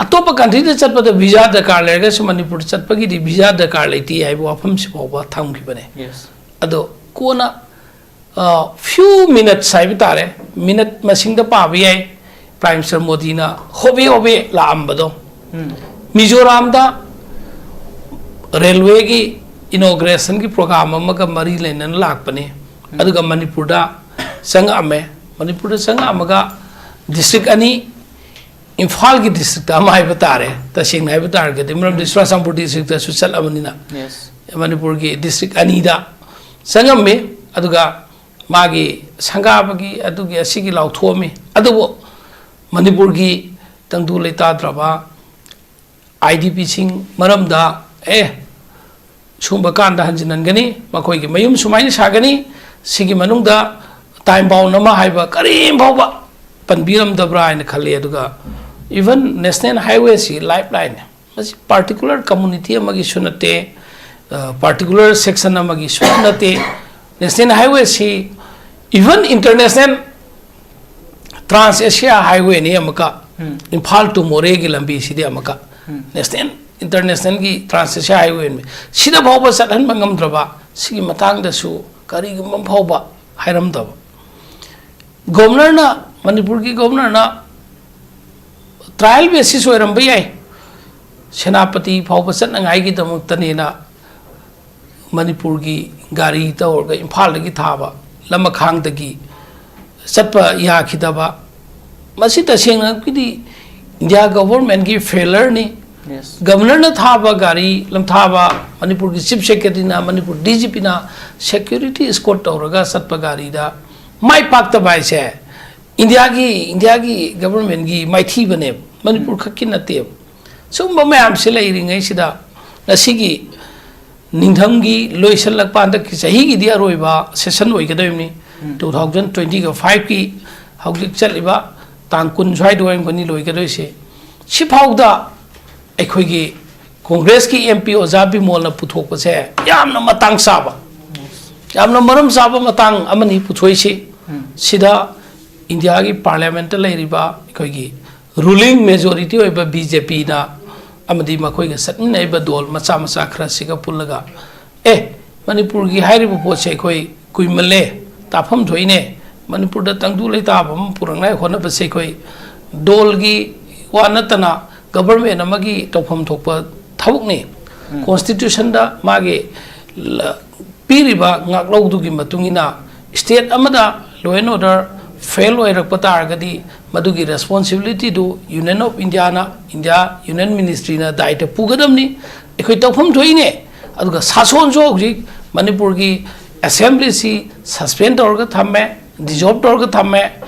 ꯑꯇꯣꯞꯄ ꯀꯟꯇ꯭ꯔꯤꯗ ꯆꯠꯄꯗ ꯚꯤꯖꯥ ꯗꯔꯀꯥꯔ ꯂꯩꯔꯒꯁꯨ ꯃꯅꯤꯄꯨꯔꯗ ꯆꯠꯄꯒꯤꯗꯤ ꯚꯤꯖꯥ ꯗꯔꯀꯥꯔ ꯂꯩꯇꯦ ꯍꯥꯏꯕ ꯋꯥꯐꯝꯁꯤ ꯐꯥꯎꯕ ꯊꯝꯈꯤꯕꯅꯦ꯫ Yes. ꯑꯗꯣ ꯀꯣꯟꯅ few minutes ꯍꯥꯏꯕ ꯇꯥꯔꯦ, ꯃꯤꯅꯠ ꯃꯁꯤꯡꯗ ꯄꯥꯕ ꯌꯥꯏ, ꯄ꯭ꯔꯥꯏꯝ ꯃꯤꯅꯤꯁꯇꯔ ꯃꯣꯗꯤꯅ ꯍꯣꯕꯦ ꯍꯣꯕꯦ ꯂꯥꯛꯑꯝꯕꯗꯣ꯫ ꯃꯤꯖꯣꯔꯥꯝꯗ ꯔꯦꯜꯋꯦꯒꯤ ꯏꯅꯣꯒ꯭ꯔꯦꯁꯟꯒꯤ ꯄ꯭ꯔꯣꯒ꯭ꯔꯥꯝ ꯑꯃꯒ ꯃꯔꯤ ꯂꯩꯅꯅ ꯂꯥꯛꯄꯅꯤ꯫ ꯑꯗꯨꯒ ꯃꯅꯤꯄꯨꯔꯗ ꯆꯪꯉꯛꯑꯝꯃꯦ꯫ ꯃꯅꯤꯄꯨꯔꯗ ꯆꯪꯉꯛꯑꯝꯃꯒ ꯗꯤꯁꯇ꯭ꯔꯤꯛ ꯑꯅꯤ, ꯏꯝꯐꯥꯜꯒꯤ ꯗꯤꯁꯇ꯭ꯔꯤꯛꯇ ꯑꯃ ꯍꯥꯏꯕ ꯇꯥꯔꯦ, ꯇꯁꯦꯡꯅ ꯍꯥꯏꯕ ꯇꯥꯔꯒꯗꯤ, ꯃꯔꯝꯗꯤ ꯆꯨꯔꯥꯆꯥꯟꯄꯨꯔ ꯗꯤꯁꯇ꯭ꯔꯤꯛꯇꯁꯨ ꯆꯠꯂꯕꯅꯤꯅ꯫ Yes. ꯃꯅꯤꯄꯨꯔꯒꯤ ꯗꯤꯁꯇ꯭ꯔꯤꯛ ꯑꯅꯤꯗ ꯆꯪꯉꯝꯃꯤ꯫ ꯑꯗꯨꯒ ꯃꯥꯒꯤ ꯁꯪꯒꯥꯕꯒꯤ ꯑꯗꯨꯒꯤ ꯑꯁꯤꯒꯤ ꯂꯥꯎꯊꯣꯛꯑꯝꯃꯤ꯫ ꯑꯗꯨꯕꯨ ꯃꯅꯤꯄꯨꯔꯒꯤ ꯇꯪꯗꯨ ꯂꯩꯇꯥꯗ꯭ꯔꯕ ꯑꯥꯏ ꯗꯤ ꯄꯤꯁꯤꯡ ꯃꯔꯝꯗ, ꯑꯦ, ꯁꯨꯝꯕ ꯀꯥꯟꯗ ꯍꯟꯖꯤꯟꯍꯟꯒꯅꯤ, ꯃꯈꯣꯏꯒꯤ ꯃꯌꯨꯝ ꯁꯨꯃꯥꯏꯅ ꯁꯥꯒꯅꯤ, ꯁꯤꯒꯤ ꯃꯅꯨꯡꯗ ꯇꯥꯏꯝ ꯕꯥꯎꯟ ꯑꯃ ꯍꯥꯏꯕ ꯀꯔꯤꯝ ꯐꯥꯎꯕ ꯄꯟꯕꯤꯔꯝꯗꯕ꯭ꯔꯥ ꯍꯥꯏꯅ ꯈꯜꯂꯤ꯫ ꯑꯗꯨꯒ even ꯅꯦꯁꯅꯦꯜ ꯍꯥꯏꯋꯦꯁꯤ ꯂꯥꯏꯐ ꯂꯥꯏꯟꯅꯤ꯫ ꯃꯁꯤ ꯄꯥꯔꯇꯤꯀꯨꯂꯔ ꯀꯝꯃꯨꯅꯤꯇꯤ ꯑꯃꯒꯤꯁꯨ ꯅꯠꯇꯦ, ꯄꯥꯔꯇꯤꯀꯨꯂꯔ ꯁꯦꯛꯁꯟ ꯑꯃꯒꯤꯁꯨ ꯅꯠꯇꯦ꯫ ꯅꯦꯁꯅꯦꯜ ꯍꯥꯏꯋꯦꯁꯤ even ꯏꯟꯇꯔꯅꯦꯁꯅꯦꯜ ꯇ꯭ꯔꯥꯟꯁ ꯑꯦꯁꯤꯌꯥ ꯍꯥꯏꯋꯦꯅꯤ ꯑꯃꯨꯛꯀ꯫ ꯏꯝꯐꯥꯜ ꯇꯨ ꯃꯣꯔꯦꯒꯤ ꯂꯝꯕꯤꯁꯤꯗꯤ ꯑꯃꯨꯛꯀ ꯅꯦꯁꯅꯦꯜ ꯏꯟꯇꯔꯅꯦꯁꯅꯦꯜꯒꯤ ꯇ꯭ꯔꯥꯟꯁ ꯑꯦꯁꯤꯌꯥ ꯍꯥꯏꯋꯦꯅꯤ꯫ ꯁꯤꯗ ꯐꯥꯎꯕ ꯆꯠꯍꯟꯕ ꯉꯝꯗ꯭ꯔꯕ, ꯁꯤꯒꯤ ꯃꯇꯥꯡꯗꯁꯨ ꯀꯔꯤꯒꯨꯝꯕ ꯑꯃ ꯐꯥꯎꯕ ꯍꯥꯏꯔꯝꯗꯕ꯫ ꯒꯣꯕꯔꯅꯔꯅ, ꯃꯅꯤꯄꯨꯔꯒꯤ ꯒꯣꯕꯔꯅꯔꯅ ꯇ꯭ꯔꯥꯏꯌꯦꯜ ꯕꯦꯁꯤꯁ ꯑꯣꯏꯔꯝꯕ ꯌꯥꯏ, ꯁꯦꯅꯥꯄꯇꯤ ꯐꯥꯎꯕ ꯆꯠꯅꯉꯥꯏꯒꯤꯗꯃꯛꯇꯅꯦꯅ ꯃꯅꯤꯄꯨꯔꯒꯤ ꯒꯥꯔꯤ ꯇꯧꯔꯒ ꯏꯝꯐꯥꯜꯗꯒꯤ ꯊꯥꯕ, ꯂꯃꯈꯥꯡꯗꯒꯤ ꯆꯠꯄ ꯌꯥꯈꯤꯗꯕ꯫ ꯃꯁꯤ ꯇꯁꯦꯡꯅꯃꯛꯀꯤꯗꯤ ꯏꯟꯗꯤꯌꯥ ꯒꯣꯕꯔꯃꯦꯟꯒꯤ ꯐꯦꯂꯔꯅꯤ꯫ Yes. ꯒꯕꯔꯅꯔꯅ ꯊꯥꯕ ꯒꯥꯔꯤ ꯂꯝꯊꯥꯕ, ꯃꯅꯤꯄꯨꯔꯒꯤ ꯆꯤꯐ ꯁꯦꯀ꯭ꯔꯦꯇꯔꯤꯅ, ꯃꯅꯤꯄꯨꯔ ꯗꯤ ꯖꯤ ꯄꯤꯅ ꯁꯦꯀ꯭ꯌꯨꯔꯤꯇꯤ ꯏꯁꯀꯣꯔꯠ ꯇꯧꯔꯒ ꯆꯠꯄ ꯒꯥꯔꯤꯗ ꯃꯥꯏ ꯄꯥꯛꯇꯕ ꯍꯥꯏꯁꯦ ꯏꯟꯗꯤꯌꯥꯒꯤ, ꯏꯟꯗꯤꯌꯥꯒꯤ ꯒꯕꯔꯃꯦꯟꯒꯤ ꯃꯥꯏꯊꯤꯕꯅꯦꯕ꯫ ꯃꯅꯤꯄꯨꯔ ꯈꯛꯀꯤ ꯅꯠꯇꯦꯕ꯫ ꯁꯨꯝꯕ ꯃꯌꯥꯝꯁꯤ ꯂꯩꯔꯤꯉꯩꯁꯤꯗ ꯉꯁꯤꯒꯤ ꯅꯤꯡꯊꯝꯒꯤ ꯂꯣꯏꯁꯤꯜꯂꯛꯄ, ꯍꯟꯗꯛꯀꯤ ꯆꯍꯤꯒꯤꯗꯤ ꯑꯔꯣꯏꯕ ꯁꯦꯁꯟ ꯑꯣꯏꯒꯗꯣꯔꯤꯕꯅꯤ꯫ ꯇꯨ ꯊꯥꯎꯖꯟ ꯇ꯭ꯋꯦꯟꯇꯤꯒ ꯐꯥꯏꯚꯀꯤ ꯍꯧꯖꯤꯛ ꯆꯠꯂꯤꯕ ꯇꯥꯡ ꯀꯨꯟ ꯁ꯭ꯋꯥꯏꯗ ꯑꯣꯏꯔꯝꯒꯅꯤ ꯂꯣꯏꯒꯗꯣꯏꯁꯦ꯫ ꯁꯤꯐꯥꯎꯗ ꯑꯩꯈꯣꯏꯒꯤ ꯀꯣꯡꯒ꯭ꯔꯦꯁꯀꯤ ꯑꯦꯝ ꯄꯤ ꯑꯣꯖꯥ ꯕꯤꯃꯣꯜꯅ ꯄꯨꯊꯣꯛꯄꯁꯦ ꯌꯥꯝꯅ ꯃꯇꯥꯡ ꯆꯥꯕ, ꯌꯥꯝꯅ ꯃꯔꯝ ꯆꯥꯕ ꯃꯇꯥꯡ ꯑꯃꯅꯤ ꯄꯨꯊꯣꯛꯏꯁꯤ꯫ ꯁꯤꯗ ꯏꯟꯗꯤꯌꯥꯒꯤ ꯄꯥꯔꯂꯤꯌꯥꯃꯦꯟꯠꯇ ꯂꯩꯔꯤꯕ ꯑꯩꯈꯣꯏꯒꯤ ꯔꯨꯂꯤꯡ ꯃꯦꯖꯣꯔꯤꯇꯤ ꯑꯣꯏꯕ ꯕꯤ ꯖꯦ ꯄꯤꯅ ꯑꯃꯗꯤ ꯃꯈꯣꯏꯒ ꯆꯠꯃꯤꯟꯅꯔꯤꯕ ꯗꯣꯜ ꯃꯆꯥ ꯃꯆꯥ ꯈꯔꯁꯤꯒ ꯄꯨꯜꯂꯒ, "ꯑꯦ, ꯃꯅꯤꯄꯨꯔꯒꯤ ꯍꯥꯏꯔꯤꯕ ꯄꯣꯠꯁꯦ ꯑꯩꯈꯣꯏ ꯀꯨꯏꯃꯜꯂꯦ, ꯇꯥꯐꯝ ꯊꯣꯛꯏꯅꯦ, ꯃꯅꯤꯄꯨꯔꯗ ꯇꯪꯗꯨ ꯂꯩꯇꯥꯕ ꯑꯃ ꯄꯨꯔꯛꯅꯉꯥꯏ ꯍꯣꯠꯅꯕꯁꯦ ꯑꯩꯈꯣꯏ ꯗꯣꯜꯒꯤ ꯋꯥ ꯅꯠꯇꯅ ꯒꯚꯔꯟꯃꯦꯟꯠ ꯑꯃꯒꯤ ꯇꯧꯐꯝ ꯊꯣꯛꯄ ꯊꯕꯛꯅꯤ꯫ ꯀꯣꯟꯁꯇꯤꯇ꯭ꯌꯨꯁꯟꯗ ꯃꯥꯒꯤ ꯂ-, ꯄꯤꯔꯤꯕ ꯉꯥꯛꯂꯧꯗꯨꯒꯤ ꯃꯇꯨꯡ ꯏꯟꯅ ꯁ꯭ꯇꯦꯠ ꯑꯃꯗ law and order fail ꯑꯣꯏꯔꯛꯄ ꯇꯥꯔꯒꯗꯤ ꯃꯗꯨꯒꯤ ꯔꯦꯁꯄꯣꯟꯁꯤꯕꯤꯂꯤꯇꯤꯗꯨ ꯌꯨꯅꯤꯌꯟ ꯑꯣꯐ ꯏꯟꯗꯤꯌꯥꯅ, ꯏꯟꯗꯤꯌꯥ ꯌꯨꯅꯤꯌꯟ ꯃꯤꯅꯤꯁꯇ꯭ꯔꯤꯅ ꯗꯥꯏꯇ ꯄꯨꯒꯗꯕꯅꯤ꯫ ꯑꯩꯈꯣꯏ ꯇꯧꯐꯝ ꯊꯣꯛꯏꯅꯦ꯫ ꯑꯗꯨꯒ ꯁꯥꯁꯣꯟꯁꯨ ꯍꯧꯖꯤꯛ ꯃꯅꯤꯄꯨꯔꯒꯤ ꯑꯦꯁꯦꯝꯕ꯭ꯂꯤꯁꯤ ꯁꯁꯄꯦꯟ ꯇꯧꯔꯒ ꯊꯝꯃꯦ, ꯗꯤꯖꯣꯜꯕ ꯇꯧꯔꯒ ꯊꯝꯃꯦ꯫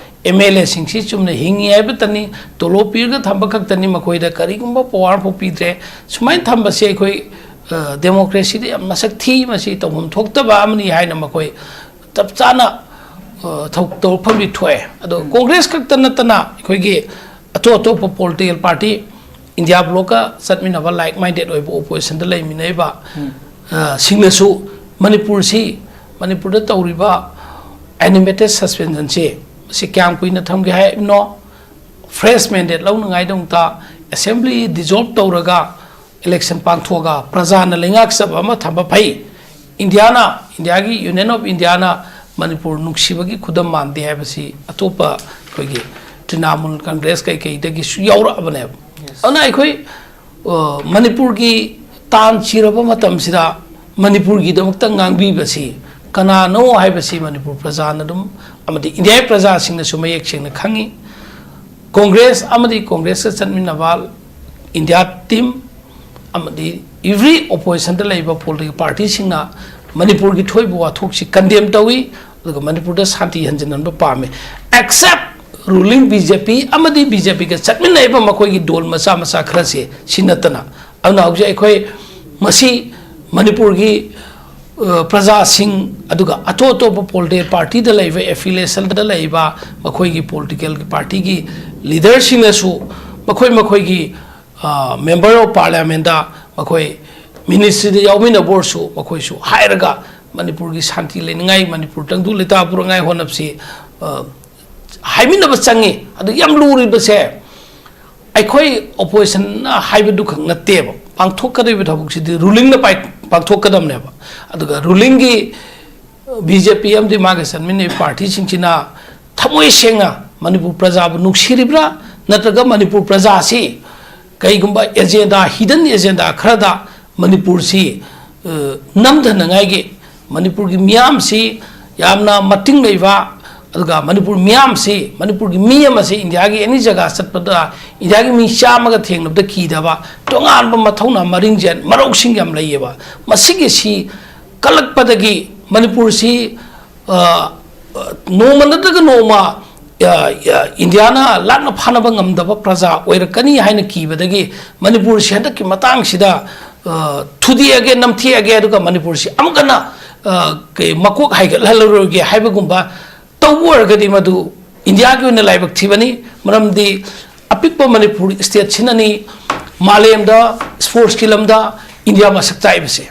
ꯑꯦꯝ ꯑꯦꯜ ꯑꯦꯁꯤꯡꯁꯤ ꯆꯨꯝꯅ ꯍꯤꯡꯉꯤ ꯍꯥꯏꯕꯇꯅꯤ, ꯇꯣꯂꯣꯞ ꯄꯤꯔꯒ ꯊꯝꯕ ꯈꯛꯇꯅꯤ, ꯃꯈꯣꯏꯗ ꯀꯔꯤꯒꯨꯝꯕ ꯄꯋꯥꯔ ꯐꯥꯎ ꯄꯤꯗ꯭ꯔꯦ꯫ ꯁꯨꯃꯥꯏꯅ ꯊꯝꯕꯁꯦ ꯑꯩꯈꯣꯏ, ꯑ, ꯗꯦꯃꯣꯀ꯭ꯔꯦꯁꯤꯗ ꯌꯥꯝ ꯃꯁꯛ ꯊꯤ, ꯃꯁꯤ ꯇꯧꯐꯝ ꯊꯣꯛꯇꯕ ꯑꯃꯅꯤ ꯍꯥꯏꯅ ꯃꯈꯣꯏ ꯆꯞ ꯆꯥꯅ, ꯑ, ꯊꯧ-, ꯇꯧꯔꯛꯐꯝꯗꯤ ꯊꯣꯛꯑꯦ꯫ ꯑꯗꯣ ꯀꯣꯡꯒ꯭ꯔꯦꯁ ꯈꯛꯇ ꯅꯠꯇꯅ ꯑꯩꯈꯣꯏꯒꯤ ꯑꯇꯣꯞ ꯑꯇꯣꯞꯄ ꯄꯣꯂꯤꯇꯤꯀꯦꯜ ꯄꯥꯔꯇꯤ ꯏꯟꯗꯤꯌꯥ ꯕ꯭ꯂꯣꯛꯀ ꯆꯠꯃꯤꯟꯅꯕ, ꯂꯥꯏꯛ ꯃꯥꯏꯟꯗꯦꯠ ꯑꯣꯏꯕ ꯑꯣꯄꯣꯖꯤꯁꯟꯗ ꯂꯩꯃꯤꯟꯅꯔꯤꯕ, ꯑ, ꯁꯤꯡꯅꯁꯨ ꯃꯅꯤꯄꯨꯔꯁꯤ, ꯃꯅꯤꯄꯨꯔꯗ ꯇꯧꯔꯤꯕ ꯑꯦꯅꯤꯃꯦꯇꯦꯠ ꯁꯁꯄꯦꯟꯁꯟꯁꯤ, ꯃꯁꯤ ꯀꯌꯥꯝ ꯀꯨꯏꯅ ꯊꯝꯒꯦ ꯍꯥꯏꯕꯅꯣ? ꯐ꯭ꯔꯦꯁ ꯃꯦꯟꯗꯦꯠ ꯂꯧꯅꯉꯥꯏꯗꯃꯛꯇ ꯑꯦꯁꯦꯝꯕ꯭ꯂꯤ ꯗꯤꯖꯣꯜꯕ ꯇꯧꯔꯒ ꯏꯂꯦꯛꯁꯟ ꯄꯥꯡꯊꯣꯛꯑꯒ ꯄ꯭ꯔꯖꯥꯅ ꯂꯩꯉꯥꯛꯆꯕ ꯑꯃ ꯊꯝꯕ ꯐꯩ꯫ ꯏꯟꯗꯤꯌꯥꯅ, ꯏꯟꯗꯤꯌꯥꯒꯤ ꯌꯨꯅꯤꯌꯟ ꯑꯣꯐ ꯏꯟꯗꯤꯌꯥꯅ ꯃꯅꯤꯄꯨꯔ ꯅꯨꯡꯁꯤꯕꯒꯤ ꯈꯨꯗꯝ ꯃꯥꯟꯗꯦ ꯍꯥꯏꯕꯁꯤ ꯑꯇꯣꯞꯄ ꯑꯩꯈꯣꯏꯒꯤ ꯇ꯭ꯔꯤꯅꯥꯃꯨꯜ ꯀꯪꯒ꯭ꯔꯦꯁ ꯀꯩꯀꯩꯗꯒꯤꯁꯨ ꯌꯥꯎꯔꯛꯑꯕꯅꯦꯕ꯫ ꯑꯗꯨꯅ ꯑꯩꯈꯣꯏ, ꯑ, ꯃꯅꯤꯄꯨꯔꯒꯤ ꯇꯥꯟ ꯁꯤꯔꯕ ꯃꯇꯝꯁꯤꯗ ꯃꯅꯤꯄꯨꯔꯒꯤꯗꯃꯛꯇ ꯉꯥꯡꯕꯤꯕꯁꯤ ꯀꯅꯥꯅꯣ ꯍꯥꯏꯕꯁꯤ ꯃꯅꯤꯄꯨꯔ ꯄ꯭ꯔꯖꯥꯅ ꯑꯗꯨꯝ, ꯑꯃꯗꯤ ꯏꯟꯗꯤꯌꯥꯒꯤ ꯄ꯭ꯔꯖꯥꯁꯤꯡꯅꯁꯨ ꯃꯌꯦꯛ ꯁꯦꯡꯅ ꯈꯪꯉꯤ꯫ ꯀꯣꯡꯒ꯭ꯔꯦꯁ ꯑꯃꯗꯤ ꯀꯣꯡꯒ꯭ꯔꯦꯁꯀ ꯆꯠꯃꯤꯟꯅꯕ ꯏꯟꯗꯤꯌꯥ ꯇꯤꯝ ꯑꯃꯗꯤ ꯏꯚ꯭ꯔꯤ ꯑꯣꯄꯣꯖꯤꯁꯟꯗ ꯂꯩꯕ ꯄꯣꯂꯤꯇꯤꯀꯦꯜ ꯄꯥꯔꯇꯤꯁꯤꯡꯅ ꯃꯅꯤꯄꯨꯔꯒꯤ ꯊꯣꯛꯏꯕ ꯋꯥꯊꯣꯛꯁꯤ ꯀꯟꯗꯦꯝ ꯇꯧꯏ, ꯑꯗꯨꯒ ꯃꯅꯤꯄꯨꯔꯗ ꯁꯥꯟꯇꯤ ꯍꯟꯖꯤꯟꯍꯟꯕ ꯄꯥꯝꯃꯤ꯫ ꯑꯦꯛꯁꯦꯞ ꯔꯨꯂꯤꯡ ꯕꯤ ꯖꯦ ꯄꯤ ꯑꯃꯗꯤ ꯕꯤ ꯖꯦ ꯄꯤꯒ ꯆꯠꯃꯤꯟꯅꯔꯤꯕ ꯃꯈꯣꯏꯒꯤ ꯗꯣꯜ ꯃꯆꯥ ꯃꯆꯥ ꯈꯔꯁꯦ, ꯁꯤ ꯅꯠꯇꯅ꯫ ꯑꯗꯨꯅ ꯍꯧꯖꯤꯛ ꯑꯩꯈꯣꯏ ꯃꯁꯤ ꯃꯅꯤꯄꯨꯔꯒꯤ, ꯑ, ꯄ꯭ꯔꯖꯥꯁꯤꯡ, ꯑꯗꯨꯒ ꯑꯇꯣꯞ ꯑꯇꯣꯞꯄ ꯄꯣꯂꯤꯇꯤꯀꯦꯜ ꯄꯥꯔꯇꯤꯗ ꯂꯩꯕ, ꯑꯦꯐꯤꯂꯤꯌꯦꯁꯟꯗ ꯂꯩꯕ ꯃꯈꯣꯏꯒꯤ ꯄꯣꯂꯤꯇꯤꯀꯦꯜ ꯄꯥꯔꯇꯤꯒꯤ ꯂꯤꯗꯔꯁꯤꯡꯅꯁꯨ ꯃꯈꯣꯏ ꯃꯈꯣꯏꯒꯤ, ꯑ, ꯃꯦꯝꯕꯔ ꯑꯣꯐ ꯄꯥꯔꯂꯤꯌꯥꯃꯦꯟꯗ, ꯃꯈꯣꯏ ꯃꯤꯅꯤꯁꯇ꯭ꯔꯤꯗ ꯌꯥꯎꯃꯤꯟꯅꯕ ꯑꯣꯏꯔꯁꯨ, ꯃꯈꯣꯏꯁꯨ ꯍꯥꯏꯔꯒ ꯃꯅꯤꯄꯨꯔꯒꯤ ꯁꯥꯟꯇꯤ ꯂꯩꯅꯤꯡꯉꯥꯏ, ꯃꯅꯤꯄꯨꯔ ꯇꯪꯗꯨ ꯂꯩꯇꯥ ꯄꯨꯔꯉꯥꯏ ꯍꯣꯠꯅꯕꯁꯤ, ꯑ, ꯍꯥꯏꯃꯤꯟꯅꯕ ꯆꯪꯉꯤ꯫ ꯑꯗꯨ ꯌꯥꯝ ꯂꯨꯔꯤꯕꯁꯦ ꯑꯩꯈꯣꯏ ꯑꯣꯄꯣꯖꯤꯁꯟꯅ ꯍꯥꯏꯕꯗꯨ ꯈꯛ ꯅꯠꯇꯦꯕ, ꯄꯥꯡꯊꯣꯛꯀꯗꯧꯔꯤꯕ ꯊꯕꯛꯁꯤꯗꯤ ꯔꯨꯂꯤꯡꯅ ꯄꯥꯏ-, ꯄꯥꯡꯊꯣꯛꯀꯗꯕꯅꯦꯕ꯫ ꯑꯗꯨꯒ ꯔꯨꯂꯤꯡꯒꯤ ꯕꯤ ꯖꯦ ꯄꯤ ꯑꯃꯗꯤ ꯃꯥꯒ ꯆꯠꯃꯤꯟꯅꯔꯤꯕ ꯄꯥꯔꯇꯤꯁꯤꯡꯁꯤꯅ ꯊꯃꯣꯏ ꯁꯦꯡꯅ ꯃꯅꯤꯄꯨꯔ ꯄ꯭ꯔꯖꯥꯕꯨ ꯅꯨꯡꯁꯤꯔꯤꯕ꯭ꯔꯥ, ꯅꯠꯇ꯭ꯔꯒ ꯃꯅꯤꯄꯨꯔ ꯄ꯭ꯔꯖꯥꯁꯤ ꯀꯩꯒꯨꯝꯕ ꯑꯦꯖꯦꯟꯗꯥ, ꯍꯤꯗꯟ ꯑꯦꯖꯦꯟꯗꯥ ꯈꯔꯗ ꯃꯅꯤꯄꯨꯔꯁꯤ, ꯑ, ꯅꯝꯊꯅꯉꯥꯏꯒꯤ, ꯃꯅꯤꯄꯨꯔꯒꯤ ꯃꯤꯌꯥꯝꯁꯤ ꯌꯥꯝꯅ ꯃꯇꯤꯡ ꯂꯩꯕ, ꯑꯗꯨꯒ ꯃꯅꯤꯄꯨꯔ ꯃꯤꯌꯥꯝꯁꯤ, ꯃꯅꯤꯄꯨꯔꯒꯤ ꯃꯤ ꯑꯃꯁꯤ ꯏꯟꯗꯤꯌꯥꯒꯤ ꯑꯦꯅꯤ ꯖꯒꯥ ꯆꯠꯄꯗ ꯏꯟꯗꯤꯌꯥꯒꯤ ꯃꯤ ꯆꯥꯝꯃꯒ ꯊꯦꯡꯅꯕꯗ ꯀꯤꯗꯕ ꯇꯣꯉꯥꯟꯕ ꯃꯊꯧꯅꯥ ꯃꯔꯤꯡꯖꯦꯜ ꯃꯔꯧꯁꯤꯡ ꯌꯥꯝ ꯂꯩꯌꯦꯕ꯫ ꯃꯁꯤꯒꯤꯁꯤ ꯀꯜꯂꯛꯄꯗꯒꯤ ꯃꯅꯤꯄꯨꯔꯁꯤ, ꯑ, ꯑ, ꯅꯣꯡꯃ ꯅꯠꯇ꯭ꯔꯒ ꯅꯣꯡꯃ, ꯑ, ꯑ, ꯏꯟꯗꯤꯌꯥꯅ ꯂꯥꯛꯅ ꯐꯥꯅꯕ ꯉꯝꯗꯕ ꯄ꯭ꯔꯖꯥ ꯑꯣꯏꯔꯛꯀꯅꯤ ꯍꯥꯏꯅ ꯀꯤꯕꯗꯒꯤ ꯃꯅꯤꯄꯨꯔꯁꯤ ꯍꯟꯗꯛꯀꯤ ꯃꯇꯥꯡꯁꯤꯗ, ꯑ, ꯊꯨꯗꯦꯛꯑꯒꯦ, ꯅꯝꯊꯦꯛꯑꯒꯦ, ꯑꯗꯨꯒ ꯃꯅꯤꯄꯨꯔꯁꯤ ꯑꯃꯨꯛ ꯍꯟꯅ, ꯑ, ꯀꯩ, ꯃꯀꯣꯛ ꯍꯥꯏꯒꯠꯍꯜꯂꯔꯣꯏꯒꯦ ꯍꯥꯏꯕꯒꯨꯝꯕ ꯇꯧꯕ ꯑꯣꯏꯔꯒꯗꯤ ꯃꯗꯨ ꯏꯟꯗꯤꯌꯥꯒꯤ ꯑꯣꯏꯅ ꯂꯥꯏꯕꯛ ꯊꯤꯕꯅꯤ꯫ ꯃꯔꯝꯗꯤ ꯑꯄꯤꯛꯄ ꯃꯅꯤꯄꯨꯔ ꯁ꯭ꯇꯦꯠꯁꯤꯅꯅꯤ ꯃꯥꯂꯦꯝꯗ ꯁ꯭ꯄꯣꯔꯠꯁꯀꯤ ꯂꯝꯗ ꯏꯟꯗꯤꯌꯥ ꯃꯁꯛ ꯇꯥꯛꯏꯕꯁꯦ꯫